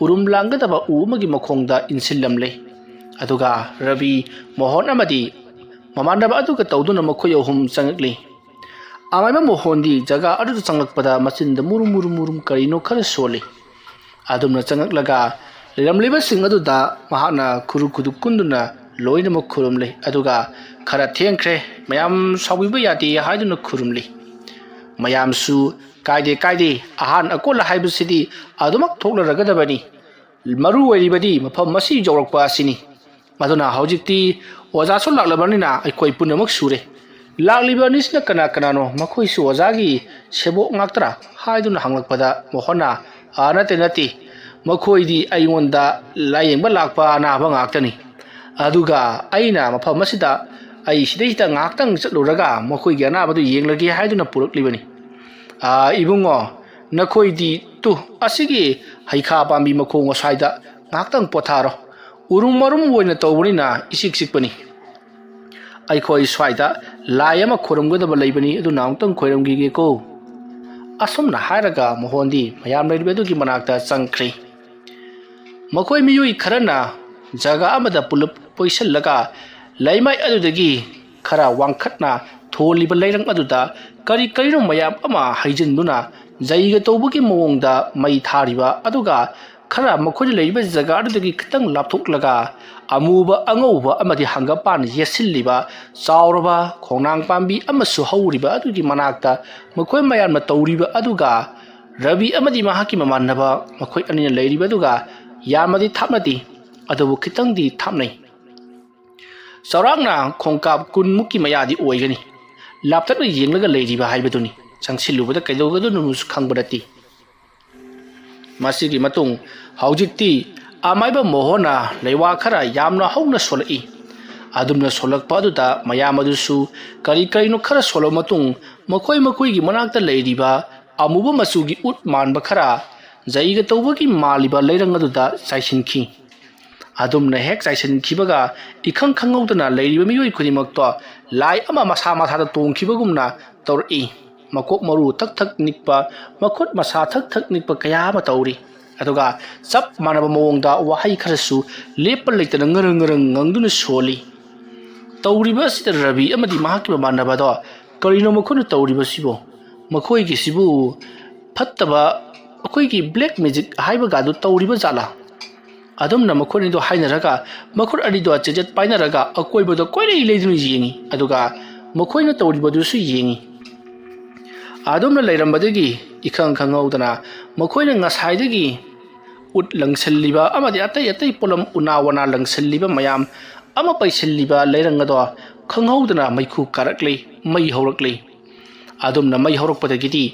ꯎꯔꯨꯝ ꯂꯥꯡꯒꯗꯕ ꯎ ꯑꯃꯒꯤ ꯃꯈꯣꯡꯗ ꯏꯟꯁꯤꯜꯂꯝꯂꯦ꯫ ꯑꯗꯨꯒ ꯔꯕꯤ, ꯃꯣꯍꯣꯟ ꯑꯃꯗꯤ ꯃꯃꯥꯟꯅꯕ ꯑꯗꯨꯒ ꯇꯧꯗꯨꯅ ꯃꯈꯣꯏ ꯑꯍꯨꯝ ꯆꯪꯂꯛꯂꯤ꯫ ꯑꯃꯥꯏꯕ ꯃꯣꯍꯣꯟꯗꯤ ꯖꯒꯥ ꯑꯗꯨꯗ ꯆꯪꯂꯛꯄꯗ ꯃꯆꯤꯟꯗ ꯃꯨꯔꯨꯝ ꯃꯨꯔꯨꯝ ꯃꯨꯔꯨꯝ ꯀꯔꯤꯅꯣ ꯈꯔ ꯁꯣꯜꯂꯤ꯫ ꯑꯗꯨꯝꯅ ꯆꯪꯂꯛꯂꯒ ꯂꯩꯔꯝꯂꯤꯕꯁꯤꯡ ꯑꯗꯨꯗ ꯃꯍꯥꯛꯅ ꯈꯨꯔꯨ ꯈꯨꯗꯨ ꯀꯨꯟꯗꯨꯅ ꯂꯣꯏꯅꯃꯛ ꯈꯨꯔꯨꯝꯂꯦ꯫ ꯑꯗꯨꯒ "ꯈꯔ ꯊꯦꯡꯈ꯭ꯔꯦ, ꯃꯌꯥꯝ ꯁꯥꯎꯕꯤꯕ ꯌꯥꯗꯦ" ꯍꯥꯏꯗꯨꯅ ꯈꯨꯔꯨꯝꯂꯤ꯫ ꯃꯌꯥꯝꯁꯨ "ꯀꯥꯏꯗꯦ, ꯀꯥꯏꯗꯦ, ꯑꯍꯥꯟ ꯑꯀꯣꯟ ꯍꯥꯏꯕꯁꯤꯗꯤ ꯑꯗꯨꯃꯛ ꯊꯣꯛꯅꯔꯒꯗꯕꯅꯤ꯫ ꯃꯔꯨ ꯑꯣꯏꯔꯤꯕꯗꯤ ꯃꯐꯝ ꯑꯁꯤ ꯌꯧꯔꯛꯄ ꯑꯁꯤꯅꯤ꯫ ꯑꯗꯨꯅ ꯍꯧꯖꯤꯛꯇꯤ ꯑꯣꯖꯥꯁꯨ ꯂꯥꯛꯂꯕꯅꯤꯅ ꯑꯩꯈꯣꯏ ꯄꯨꯝꯅꯃꯛ ꯁꯨꯔꯦ꯫ ꯂꯥꯛꯂꯤꯕ ꯑꯅꯤꯁꯤꯅ ꯀꯅꯥ ꯀꯅꯥꯅꯣ? ꯃꯈꯣꯏꯁꯨ ꯑꯣꯖꯥꯒꯤ ꯁꯦꯕꯣꯛ ꯉꯥꯛꯇ꯭ꯔꯥ?" ꯍꯥꯏꯗꯨꯅ ꯍꯪꯂꯛꯄꯗ ꯃꯣꯍꯣꯟꯅ, "ꯑꯥ, ꯅꯠꯇꯦ, ꯅꯠꯇꯦ, ꯃꯈꯣꯏꯗꯤ ꯑꯩꯉꯣꯟꯗ ꯂꯥꯌꯦꯡꯕ ꯂꯥꯛꯄ ꯑꯅꯥꯕ ꯉꯥꯛꯇꯅꯤ꯫ ꯑꯗꯨꯒ ꯑꯩꯅ ꯃꯐꯝ ꯑꯁꯤꯗ ꯑꯩ ꯁꯤꯗꯩꯁꯤꯗ ꯉꯥꯏꯍꯥꯛꯇꯪ ꯆꯠꯂꯨꯔꯒ ꯃꯈꯣꯏꯒꯤ ꯑꯅꯥꯕꯗꯨ ꯌꯦꯡꯂꯒꯦ ꯍꯥꯏꯗꯨꯅ ꯄꯨꯔꯛꯂꯤꯕꯅꯤ꯫ "ꯑꯥ, ꯏꯕꯨꯡꯉꯣ, ꯅꯈꯣꯏꯗꯤ ꯇꯨ, ꯑꯁꯤꯒꯤ ꯍꯩꯈꯥ ꯄꯥꯝꯕꯤ ꯃꯈꯣꯡ ꯑꯁ꯭ꯋꯥꯏꯗ ꯉꯥꯏꯍꯥꯛꯇꯪ ꯄꯣꯊꯥꯔꯣ꯫ ꯎꯔꯨꯝ ꯃꯔꯨꯝ ꯑꯣꯏꯅ ꯇꯧꯕꯅꯤꯅ ꯏꯆꯤꯛ ꯆꯤꯛꯄꯅꯤ꯫ ꯑꯩꯈꯣꯏ ꯁ꯭ꯋꯥꯏꯗ ꯂꯥꯏ ꯑꯃ ꯈꯣꯏꯔꯝꯒꯗꯕ ꯂꯩꯕꯅꯤ, ꯑꯗꯨꯅ ꯑꯃꯨꯛꯇꯪ ꯈꯣꯏꯔꯝꯈꯤꯒꯦꯀꯣ"꯫ ꯑꯁꯨꯝꯅ ꯍꯥꯏꯔꯒ ꯃꯣꯍꯣꯟꯗꯤ ꯃꯌꯥꯝ ꯂꯩꯔꯤꯕ ꯑꯗꯨꯒꯤ ꯃꯅꯥꯛꯇ ꯆꯪꯈ꯭ꯔꯦ꯫ ꯃꯈꯣꯏ ꯃꯤꯑꯣꯏ ꯈꯔꯅ ꯖꯒꯥ ꯑꯃꯗ ꯄꯨꯂꯞ ꯀꯣꯏꯁꯤꯜꯂꯒ ꯂꯩꯃꯥꯏ ꯑꯗꯨꯗꯒꯤ ꯈꯔ ꯋꯥꯡꯈꯠꯅ ꯊꯣꯜꯂꯤꯕ ꯂꯩꯔꯪ ꯑꯗꯨꯗ ꯀꯔꯤ ꯀꯔꯤꯅꯣ ꯃꯌꯥꯝ ꯑꯃ ꯍꯩꯖꯤꯟꯗꯨꯅ ꯖꯩꯒ ꯇꯧꯕꯒꯤ ꯃꯑꯣꯡꯗ ꯃꯩ ꯊꯥꯔꯤꯕ, ꯑꯗꯨꯒ ꯈꯔ ꯃꯈꯣꯏꯅ ꯂꯩꯔꯤꯕ ꯖꯒꯥ ꯑꯗꯨꯗꯒꯤ ꯈꯤꯇꯪ ꯂꯥꯞꯊꯣꯛꯂꯒ ꯑꯃꯨꯕ, ꯑꯉꯧꯕ ꯑꯃꯗꯤ ꯍꯪꯒꯄꯥꯟ ꯌꯦꯠꯁꯤꯜꯂꯤꯕ ꯆꯥꯎꯔꯕ ꯈꯣꯡꯅꯥꯡ ꯄꯥꯝꯕꯤ ꯑꯃꯁꯨ ꯍꯧꯔꯤꯕ ꯑꯗꯨꯒꯤ ꯃꯅꯥꯛꯇ ꯃꯈꯣꯏ ꯃꯌꯥꯝꯅ ꯇꯧꯔꯤꯕ ꯑꯗꯨꯒ ꯔꯕꯤ ꯑꯃꯗꯤ ꯃꯍꯥꯛꯀꯤ ꯃꯃꯥꯟꯅꯕ ꯃꯈꯣꯏ ꯑꯅꯤꯅ ꯂꯩꯔꯤꯕ ꯑꯗꯨꯒ ꯌꯥꯝꯅꯗꯤ ꯊꯥꯞꯅꯗꯦ, ꯑꯗꯨꯕꯨ ꯈꯤꯇꯪꯗꯤ ꯊꯥꯞꯅꯩ꯫ ꯆꯥꯎꯔꯥꯛꯅ ꯈꯣꯡꯀꯥꯞ ꯀꯨꯟꯃꯨꯛꯀꯤ ꯃꯌꯥꯗꯤ ꯑꯣꯏꯒꯅꯤ꯫ ꯂꯥꯞꯇꯛꯅ ꯌꯦꯡꯂꯒ ꯂꯩꯔꯤꯕ ꯍꯥꯏꯕꯗꯨꯅꯤ꯫ ꯆꯪꯁꯤꯜꯂꯨꯕꯗ ꯀꯩꯗꯧꯒꯗꯣꯏꯅꯣꯁꯨ ꯈꯪꯕ ꯅꯠꯇꯦ꯫ ꯃꯁꯤꯒꯤ ꯃꯇꯨꯡ ꯍꯧꯖꯤꯛꯇꯤ ꯑꯃꯥꯏꯕ ꯃꯣꯍꯣꯟꯅ ꯂꯩꯋꯥ ꯈꯔ ꯌꯥꯝꯅ ꯍꯧꯅ ꯁꯣꯜꯂꯛꯏ꯫ ꯑꯗꯨꯝꯅ ꯁꯣꯜꯂꯛꯄ ꯑꯗꯨꯗ ꯃꯌꯥꯝ ꯑꯗꯨꯁꯨ ꯀꯔꯤ ꯀꯔꯤꯅꯣ ꯈꯔ ꯁꯣꯜꯂꯕ ꯃꯇꯨꯡ ꯃꯈꯣꯏ ꯃꯈꯣꯏꯒꯤ ꯃꯅꯥꯛꯇ ꯂꯩꯔꯤꯕ ꯑꯃꯨꯕ ꯃꯆꯨꯒꯤ ꯎꯠ ꯃꯥꯟꯕ ꯈꯔ ꯖꯩꯒ ꯇꯧꯕꯒꯤ ꯃꯥꯜꯂꯤꯕ ꯂꯩꯔꯪ ꯑꯗꯨꯗ ꯆꯥꯏꯁꯤꯟꯈꯤ꯫ ꯑꯗꯨꯝꯅ ꯍꯦꯛ ꯆꯥꯏꯁꯤꯟꯈꯤꯕꯒ ꯏꯈꯪ ꯈꯪꯍꯧꯗꯅ ꯂꯩꯔꯤꯕ ꯃꯤꯑꯣꯏ ꯈꯨꯗꯤꯡꯃꯛꯇꯣ ꯂꯥꯏ ꯑꯃ ꯃꯁꯥ ꯃꯁꯥꯗ ꯇꯣꯡꯈꯤꯕꯒꯨꯝꯅ ꯇꯧꯔꯛꯏ꯫ ꯃꯀꯣꯛ ꯃꯔꯨ ꯊꯛ ꯊꯛ ꯅꯤꯛꯄ, ꯃꯈꯨꯠ ꯃꯁꯥ ꯊꯛ ꯊꯛ ꯅꯤꯛꯄ ꯀꯌꯥ ꯑꯃ ꯇꯧꯔꯤ꯫ ꯑꯗꯨꯒ ꯆꯞ ꯃꯥꯟꯅꯕ ꯃꯑꯣꯡꯗ ꯋꯥꯍꯩ ꯈꯔꯁꯨ ꯂꯦꯞꯄ ꯂꯩꯇꯅ ꯉꯔꯪ ꯉꯔꯪ ꯉꯪꯗꯨꯅ ꯁꯣꯜꯂꯤ꯫ ꯇꯧꯔꯤꯕ ꯑꯁꯤꯗ ꯔꯕꯤ ꯑꯃꯗꯤ ꯃꯍꯥꯛꯀꯤ ꯃꯃꯥꯟꯅꯕꯗꯣ, "ꯀꯔꯤꯅꯣ ꯃꯈꯣꯏꯅ ꯇꯧꯔꯤꯕꯁꯤꯕꯨ? ꯃꯈꯣꯏꯒꯤꯁꯤꯕꯨ ꯐꯠꯇꯕ, ꯑꯩꯈꯣꯏꯒꯤ black magic ꯍꯥꯏꯕꯒꯗꯨ ꯇꯧꯔꯤꯕ ꯖꯥꯠꯂꯥ?" ꯑꯗꯨꯝꯅ ꯃꯈꯣꯏ ꯑꯅꯤꯗꯣ ꯍꯥꯏꯅꯔꯒ, ꯃꯈꯣꯏ ꯑꯅꯤꯗꯣ ꯆꯦꯖꯦꯠ ꯄꯥꯏꯅꯔꯒ ꯑꯀꯣꯏꯕꯗꯣ ꯀꯣꯏꯂꯩ ꯂꯩꯗꯨꯅ ꯌꯦꯡꯉꯤ꯫ ꯑꯗꯨꯒ ꯃꯈꯣꯏꯅ ꯇꯧꯔꯤꯕꯗꯨꯁꯨ ꯌꯦꯡꯉꯤ꯫ ꯑꯗꯨꯝꯅ ꯂꯩꯔꯝꯕꯗꯒꯤ ꯏꯈꯪ ꯈꯪꯍꯧꯗꯅ ꯃꯈꯣꯏꯅ ꯉꯁꯥꯏꯗꯒꯤ ꯎꯠ ꯂꯪꯁꯤꯜꯂꯤꯕ ꯑꯃꯗꯤ ꯑꯇꯩ ꯑꯇꯩ ꯄꯣꯠꯂꯝ ꯎꯅꯥ ꯋꯥꯅꯥ ꯂꯪꯁꯤꯜꯂꯤꯕ ꯃꯌꯥꯝ ꯑꯃ ꯄꯩꯁꯤꯜꯂꯤꯕ ꯂꯩꯔꯪ ꯑꯗꯣ ꯈꯪꯍꯧꯗꯅ ꯃꯩꯈꯨ ꯀꯥꯔꯛꯂꯤ, ꯃꯩ ꯍꯧꯔꯛꯂꯤ꯫ ꯑꯗꯨꯝꯅ ꯃꯩ ꯍꯧꯔꯛꯄꯗꯒꯤꯗꯤ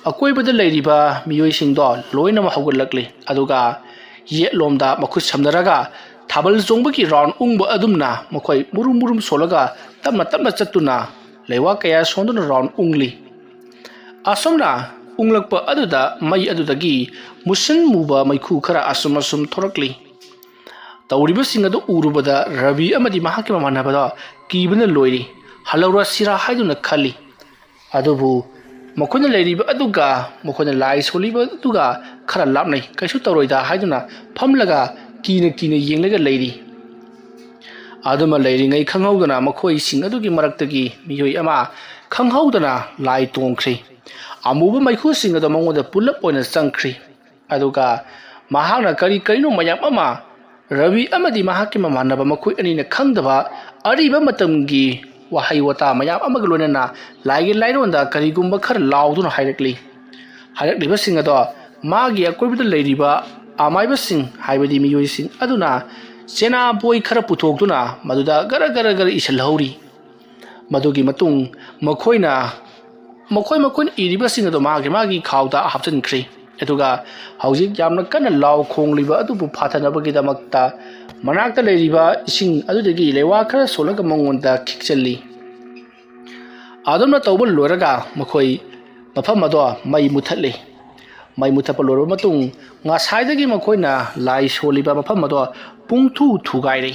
ꯑꯀꯣꯏꯕꯗ ꯂꯩꯔꯤꯕ ꯃꯤꯑꯣꯏꯁꯤꯡꯗꯣ ꯂꯣꯏꯅꯃꯛ ꯍꯧꯒꯠꯂꯛꯂꯤ꯫ ꯑꯗꯨꯒ ꯌꯦꯠꯂꯣꯝꯗ ꯃꯈꯨꯠ ꯁꯝꯅꯔꯒ ꯊꯥꯕꯜ ꯆꯣꯡꯕꯒꯤ ꯔꯥꯎꯟ ꯎꯪꯕ ꯑꯗꯨꯝꯅ ꯃꯈꯣꯏ ꯃꯨꯔꯨꯝ ꯃꯨꯔꯨꯝ ꯁꯣꯜꯂꯒ ꯇꯞꯅ ꯇꯞꯅ ꯆꯠꯇꯨꯅ ꯂꯩꯋꯥ ꯀꯌꯥ ꯁꯣꯟꯗꯨꯅ ꯔꯥꯎꯟ ꯎꯪꯂꯤ꯫ ꯑꯁꯨꯝꯅ ꯎꯪꯂꯛꯄ ꯑꯗꯨꯗ ꯃꯩ ꯑꯗꯨꯗꯒꯤ ꯃꯨꯁꯤꯟ ꯃꯨꯕ ꯃꯩꯈꯨ ꯈꯔ ꯑꯁꯨꯝ ꯑꯁꯨꯝ ꯊꯣꯔꯛꯂꯤ꯫ ꯇꯧꯔꯤꯕꯁꯤꯡ ꯑꯗꯨ ꯎꯔꯨꯕꯗ ꯔꯕꯤ ꯑꯃꯗꯤ ꯃꯍꯥꯛꯀꯤ ꯃꯃꯥꯟꯅꯕꯗ ꯀꯤꯕꯅ ꯂꯣꯏꯔꯤ꯫ "ꯍꯜꯂꯧꯔꯁꯤꯔꯥ?" ꯍꯥꯏꯗꯨꯅ ꯈꯜꯂꯤ꯫ ꯑꯗꯨꯕꯨ ꯃꯈꯣꯏꯅ ꯂꯩꯔꯤꯕ ꯑꯗꯨꯒ ꯃꯈꯣꯏꯅ ꯂꯥꯏ ꯁꯣꯜꯂꯤꯕ ꯑꯗꯨꯒ ꯈꯔ ꯂꯥꯞꯅꯩ, ꯀꯩꯁꯨ ꯇꯧꯔꯣꯏꯗ ꯍꯥꯏꯗꯨꯅ ꯐꯝꯂꯒ ꯀꯤꯅ ꯀꯤꯅ ꯌꯦꯡꯂꯒ ꯂꯩꯔꯤ꯫ ꯑꯗꯨꯃ ꯂꯩꯔꯤꯉꯩ ꯈꯪꯍꯧꯗꯅ ꯃꯈꯣꯏꯁꯤꯡ ꯑꯗꯨꯒꯤ ꯃꯔꯛꯇꯒꯤ ꯃꯤꯑꯣꯏ ꯑꯃ ꯈꯪꯍꯧꯗꯅ ꯂꯥꯏ ꯇꯣꯡꯈ꯭ꯔꯦ꯫ ꯑꯃꯨꯕ ꯃꯩꯈꯨꯁꯤꯡ ꯑꯗꯨ ꯃꯉꯣꯟꯗ ꯄꯨꯂꯞ ꯑꯣꯏꯅ ꯆꯪꯈ꯭ꯔꯦ꯫ ꯑꯗꯨꯒ ꯃꯍꯥꯛꯅ ꯀꯔꯤ ꯀꯔꯤꯅꯣ ꯃꯌꯥꯝ ꯑꯃ ꯔꯕꯤ ꯑꯃꯗꯤ ꯃꯍꯥꯛꯀꯤ ꯃꯃꯥꯟꯅꯕ ꯃꯈꯣꯏ ꯑꯅꯤꯅ ꯈꯪꯗꯕ ꯑꯔꯤꯕ ꯃꯇꯝꯒꯤ ꯋꯥꯍꯩ ꯋꯥꯇꯥ ꯃꯌꯥꯝ ꯑꯃꯒ ꯂꯣꯏꯅꯅ ꯂꯥꯏꯒꯤ ꯂꯥꯏꯔꯣꯟꯗ ꯀꯔꯤꯒꯨꯝꯕ ꯈꯔ ꯂꯥꯎꯗꯨꯅ ꯍꯥꯏꯔꯛꯂꯤ꯫ ꯍꯥꯏꯔꯛꯂꯤꯕꯁꯤꯡ ꯑꯗꯣ ꯃꯥꯒꯤ ꯑꯀꯣꯏꯕꯗ ꯂꯩꯔꯤꯕ ꯑꯃꯥꯏꯕꯁꯤꯡ, ꯍꯥꯏꯕꯗꯤ ꯃꯤꯑꯣꯏꯁꯤꯡ ꯑꯗꯨꯅ ꯆꯦꯅꯥ ꯕꯣꯏ ꯈꯔ ꯄꯨꯊꯣꯛꯇꯨꯅ ꯃꯗꯨꯗ ꯒꯔ ꯒꯔ ꯒꯔ ꯏꯁꯤꯜꯍꯧꯔꯤ꯫ ꯃꯗꯨꯒꯤ ꯃꯇꯨꯡ ꯃꯈꯣꯏꯅ, ꯃꯈꯣꯏ ꯃꯈꯣꯏꯅ ꯏꯔꯤꯕꯁꯤꯡ ꯑꯗꯨ ꯃꯥꯒꯤ ꯃꯥꯒꯤ ꯈꯥꯎꯗ ꯍꯥꯞꯆꯤꯟꯈ꯭ꯔꯦ꯫ ꯑꯗꯨꯒ ꯍꯧꯖꯤꯛ ꯌꯥꯝꯅ ꯀꯟꯅ ꯂꯥꯎ ꯈꯣꯡꯂꯤꯕ ꯑꯗꯨꯕꯨ ꯐꯥꯊꯅꯕꯒꯤꯗꯃꯛꯇ ꯃꯅꯥꯛꯇ ꯂꯩꯔꯤꯕ ꯏꯁꯤꯡ ꯑꯗꯨꯗꯒꯤ ꯂꯩꯋꯥ ꯈꯔ ꯁꯣꯜꯂꯒ ꯃꯉꯣꯟꯗ ꯈꯤꯛꯆꯜꯂꯤ꯫ ꯑꯗꯨꯝꯅ ꯇꯧꯕ ꯂꯣꯏꯔꯒ ꯃꯈꯣꯏ ꯃꯐꯝ ꯑꯗꯣ ꯃꯩ ꯃꯨꯊꯠꯂꯤ꯫ ꯃꯩ ꯃꯨꯊꯠꯄ ꯂꯣꯏꯔꯕ ꯃꯇꯨꯡ ꯉꯁꯥꯏꯗꯒꯤ ꯃꯈꯣꯏꯅ ꯂꯥꯏ ꯁꯣꯜꯂꯤꯕ ꯃꯐꯝ ꯑꯗꯣ ꯄꯨꯡꯊꯨ ꯊꯨꯒꯥꯏꯔꯦ꯫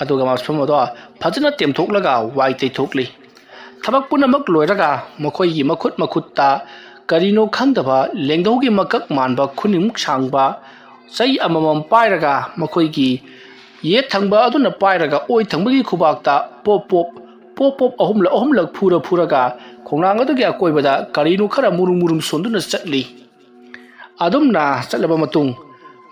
ꯑꯗꯨꯒ ꯃꯐꯝ ꯑꯗꯣ ꯐꯖꯅ ꯇꯦꯝꯊꯣꯛꯂꯒ ꯋꯥꯏ ꯇꯩꯊꯣꯛꯂꯤ꯫ ꯊꯕꯛ ꯄꯨꯝꯅꯃꯛ ꯂꯣꯏꯔꯒ ꯃꯈꯣꯏꯒꯤ ꯃꯈꯨꯠ ꯃꯈꯨꯠꯇ ꯀꯔꯤꯅꯣ ꯈꯪꯗꯕ ꯂꯦꯡꯗꯧꯒꯤ ꯃꯀꯛ ꯃꯥꯟꯕ ꯈꯨꯅꯤꯡꯃꯨꯛ ꯁꯥꯡꯕ ꯆꯩ ꯑꯃꯃꯝ ꯄꯥꯏꯔꯒ ꯃꯈꯣꯏꯒꯤ ꯌꯦꯠ ꯊꯪꯕ ꯑꯗꯨꯅ ꯄꯥꯏꯔꯒ ꯑꯣꯏ ꯊꯪꯕꯒꯤ ꯈꯨꯕꯥꯛꯇ ꯄꯣꯞ ꯄꯣꯞ, ꯄꯣꯞ ꯄꯣꯞ ꯑꯍꯨꯝꯂꯛ ꯑꯍꯨꯝꯂꯛ ꯐꯨꯔ ꯐꯨꯔꯒ ꯈꯣꯡꯅꯥꯡ ꯑꯗꯨꯒꯤ ꯑꯀꯣꯏꯕꯗ ꯀꯔꯤꯅꯣ ꯈꯔ ꯃꯨꯔꯨꯝ ꯃꯨꯔꯨꯝ ꯁꯣꯟꯗꯨꯅ ꯆꯠꯂꯤ꯫ ꯑꯗꯨꯝꯅ ꯆꯠꯂꯕ ꯃꯇꯨꯡ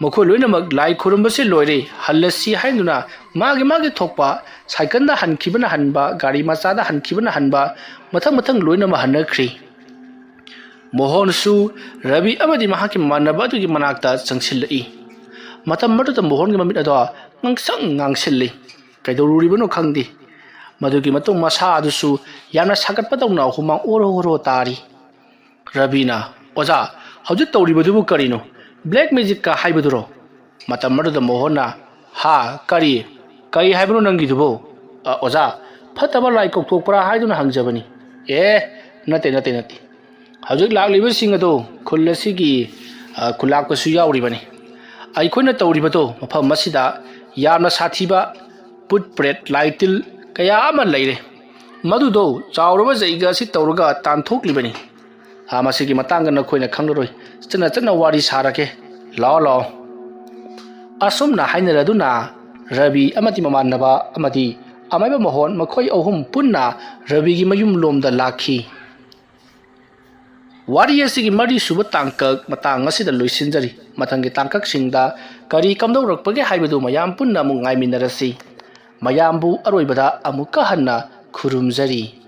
ꯃꯈꯣꯏ ꯂꯣꯏꯅꯃꯛ ꯂꯥꯏ ꯈꯨꯔꯨꯝꯕꯁꯤ ꯂꯣꯏꯔꯦ, ꯍꯜꯂꯁꯤ ꯍꯥꯏꯗꯨꯅ ꯃꯥꯒꯤ ꯃꯥꯒꯤ ꯊꯣꯛꯄ ꯁꯥꯏꯀꯜꯗ ꯍꯟꯈꯤꯕꯅ ꯍꯟꯕ, ꯒꯥꯔꯤ ꯃꯆꯥꯗ ꯍꯟꯈꯤꯕꯅ ꯍꯟꯕ, ꯃꯊꯪ ꯃꯊꯪ ꯂꯣꯏꯅꯃꯛ ꯍꯟꯅꯈ꯭ꯔꯤ꯫ ꯃꯣꯍꯣꯟꯁꯨ ꯔꯕꯤ ꯑꯃꯗꯤ ꯃꯍꯥꯛꯀꯤ ꯃꯃꯥꯟꯅꯕ ꯑꯗꯨꯒꯤ ꯃꯅꯥꯛꯇ ꯆꯪꯁꯤꯜꯂꯛꯏ꯫ ꯃꯇꯝ ꯑꯗꯨꯗ ꯃꯣꯍꯣꯟꯒꯤ ꯃꯃꯤꯠ ꯑꯗꯣ ꯉꯥꯡꯁꯪ ꯉꯥꯡꯁꯤꯜꯂꯤ꯫ ꯀꯩꯗꯧꯔꯨꯔꯤꯕꯅꯣ ꯈꯪꯗꯦ꯫ ꯃꯗꯨꯒꯤ ꯃꯇꯨꯡ ꯃꯁꯥ ꯑꯗꯨꯁꯨ ꯌꯥꯝꯅ ꯁꯥꯒꯠꯄꯗꯧꯅ ꯍꯨꯃꯥꯡ ꯑꯣꯔꯣ ꯑꯣꯔꯣ ꯇꯥꯔꯤ꯫ ꯔꯕꯤꯅ, "ꯑꯣꯖꯥ, ꯍꯧꯖꯤꯛ ꯇꯧꯔꯤꯕꯗꯨꯕꯨ ꯀꯔꯤꯅꯣ? ꯕ꯭ꯂꯦꯛ ꯃꯦꯖꯤꯛꯀ ꯍꯥꯏꯕꯗꯨꯔꯣ?" ꯃꯇꯝ ꯑꯗꯨꯗ ꯃꯣꯍꯣꯟꯅ, ꯍꯥ? ꯀꯔꯤ? ꯀꯔꯤ ꯍꯥꯏꯕꯅꯣ ꯅꯪꯒꯤꯗꯨꯕꯨ? ꯑ, ꯑꯣꯖꯥ, ꯐꯠꯇꯕ ꯂꯥꯏ ꯀꯧꯊꯣꯛꯄ꯭ꯔꯥ ꯍꯥꯏꯗꯨꯅ ꯍꯪꯖꯕꯅꯤ꯫ ꯑꯦ, ꯅꯠꯇꯦ, ꯅꯠꯇꯦ, ꯅꯠꯇꯦ꯫ ꯍꯧꯖꯤꯛ ꯂꯥꯛꯂꯤꯕꯁꯤꯡ ꯑꯗꯨ ꯈꯨꯜ ꯑꯁꯤꯒꯤ, ꯑ, ꯈꯨꯂꯥꯛꯄꯁꯨ ꯌꯥꯎꯔꯤꯕꯅꯤ꯫ ꯑꯩꯈꯣꯏꯅ ꯇꯧꯔꯤꯕꯗꯨ ꯃꯐꯝ ꯑꯁꯤꯗ ꯌꯥꯝꯅ ꯁꯥꯊꯤꯕ ꯄꯨꯠ ꯄ꯭ꯔꯦꯠ ꯂꯥꯏ ꯇꯤꯜ ꯀꯌꯥ ꯑꯃ ꯂꯩꯔꯦ꯫ ꯃꯗꯨꯗꯣ ꯆꯥꯎꯔꯕ ꯖꯩꯒ ꯑꯁꯤ ꯇꯧꯔꯒ ꯇꯥꯟꯊꯣꯛꯂꯤꯕꯅꯤ꯫ ꯑ, ꯃꯁꯤꯒꯤ ꯃꯇꯥꯡꯗ ꯅꯈꯣꯏꯅ ꯈꯪꯂꯔꯣꯏ꯫ ꯆꯠꯅ ꯆꯠꯅ ꯋꯥꯔꯤ ꯁꯥꯔꯒꯦ꯫ ꯂꯥꯛꯑꯣ, ꯂꯥꯛꯑꯣ꯫ ꯑꯁꯨꯝꯅ ꯍꯥꯏꯅꯔꯗꯨꯅ ꯔꯕꯤ ꯑꯃꯗꯤ ꯃꯃꯥꯟꯅꯕ ꯑꯃꯗꯤ ꯑꯃꯥꯏꯕ ꯃꯣꯍꯣꯟ ꯃꯈꯣꯏ ꯑꯍꯨꯝ ꯄꯨꯟꯅ ꯔꯕꯤꯒꯤ ꯃꯌꯨꯝ ꯂꯣꯝꯗ ꯂꯥꯛꯈꯤ꯫ ꯋꯥꯔꯤ ꯑꯁꯤꯒꯤ ꯃꯔꯤꯁꯨꯕ ꯇꯥꯡꯀꯛ ꯃꯇꯥꯡ ꯑꯁꯤꯗ ꯂꯣꯏꯁꯤꯟꯖꯔꯤ꯫ ꯃꯊꯪꯒꯤ ꯇꯥꯡꯀꯛꯁꯤꯡꯗ ꯀꯔꯤ ꯀꯝꯗꯧꯔꯛꯄꯒꯦ ꯍꯥꯏꯕꯗꯨ ꯃꯌꯥꯝ ꯄꯨꯟꯅ ꯑꯃꯨꯛ ꯉꯥꯏꯃꯤꯟꯅꯔꯁꯤ꯫ ꯃꯌꯥꯝꯕꯨ ꯑꯔꯣꯏꯕꯗ ꯑꯃꯨꯛꯀ ꯍꯟꯅ ꯈꯨꯔꯨꯝꯖꯔꯤ꯫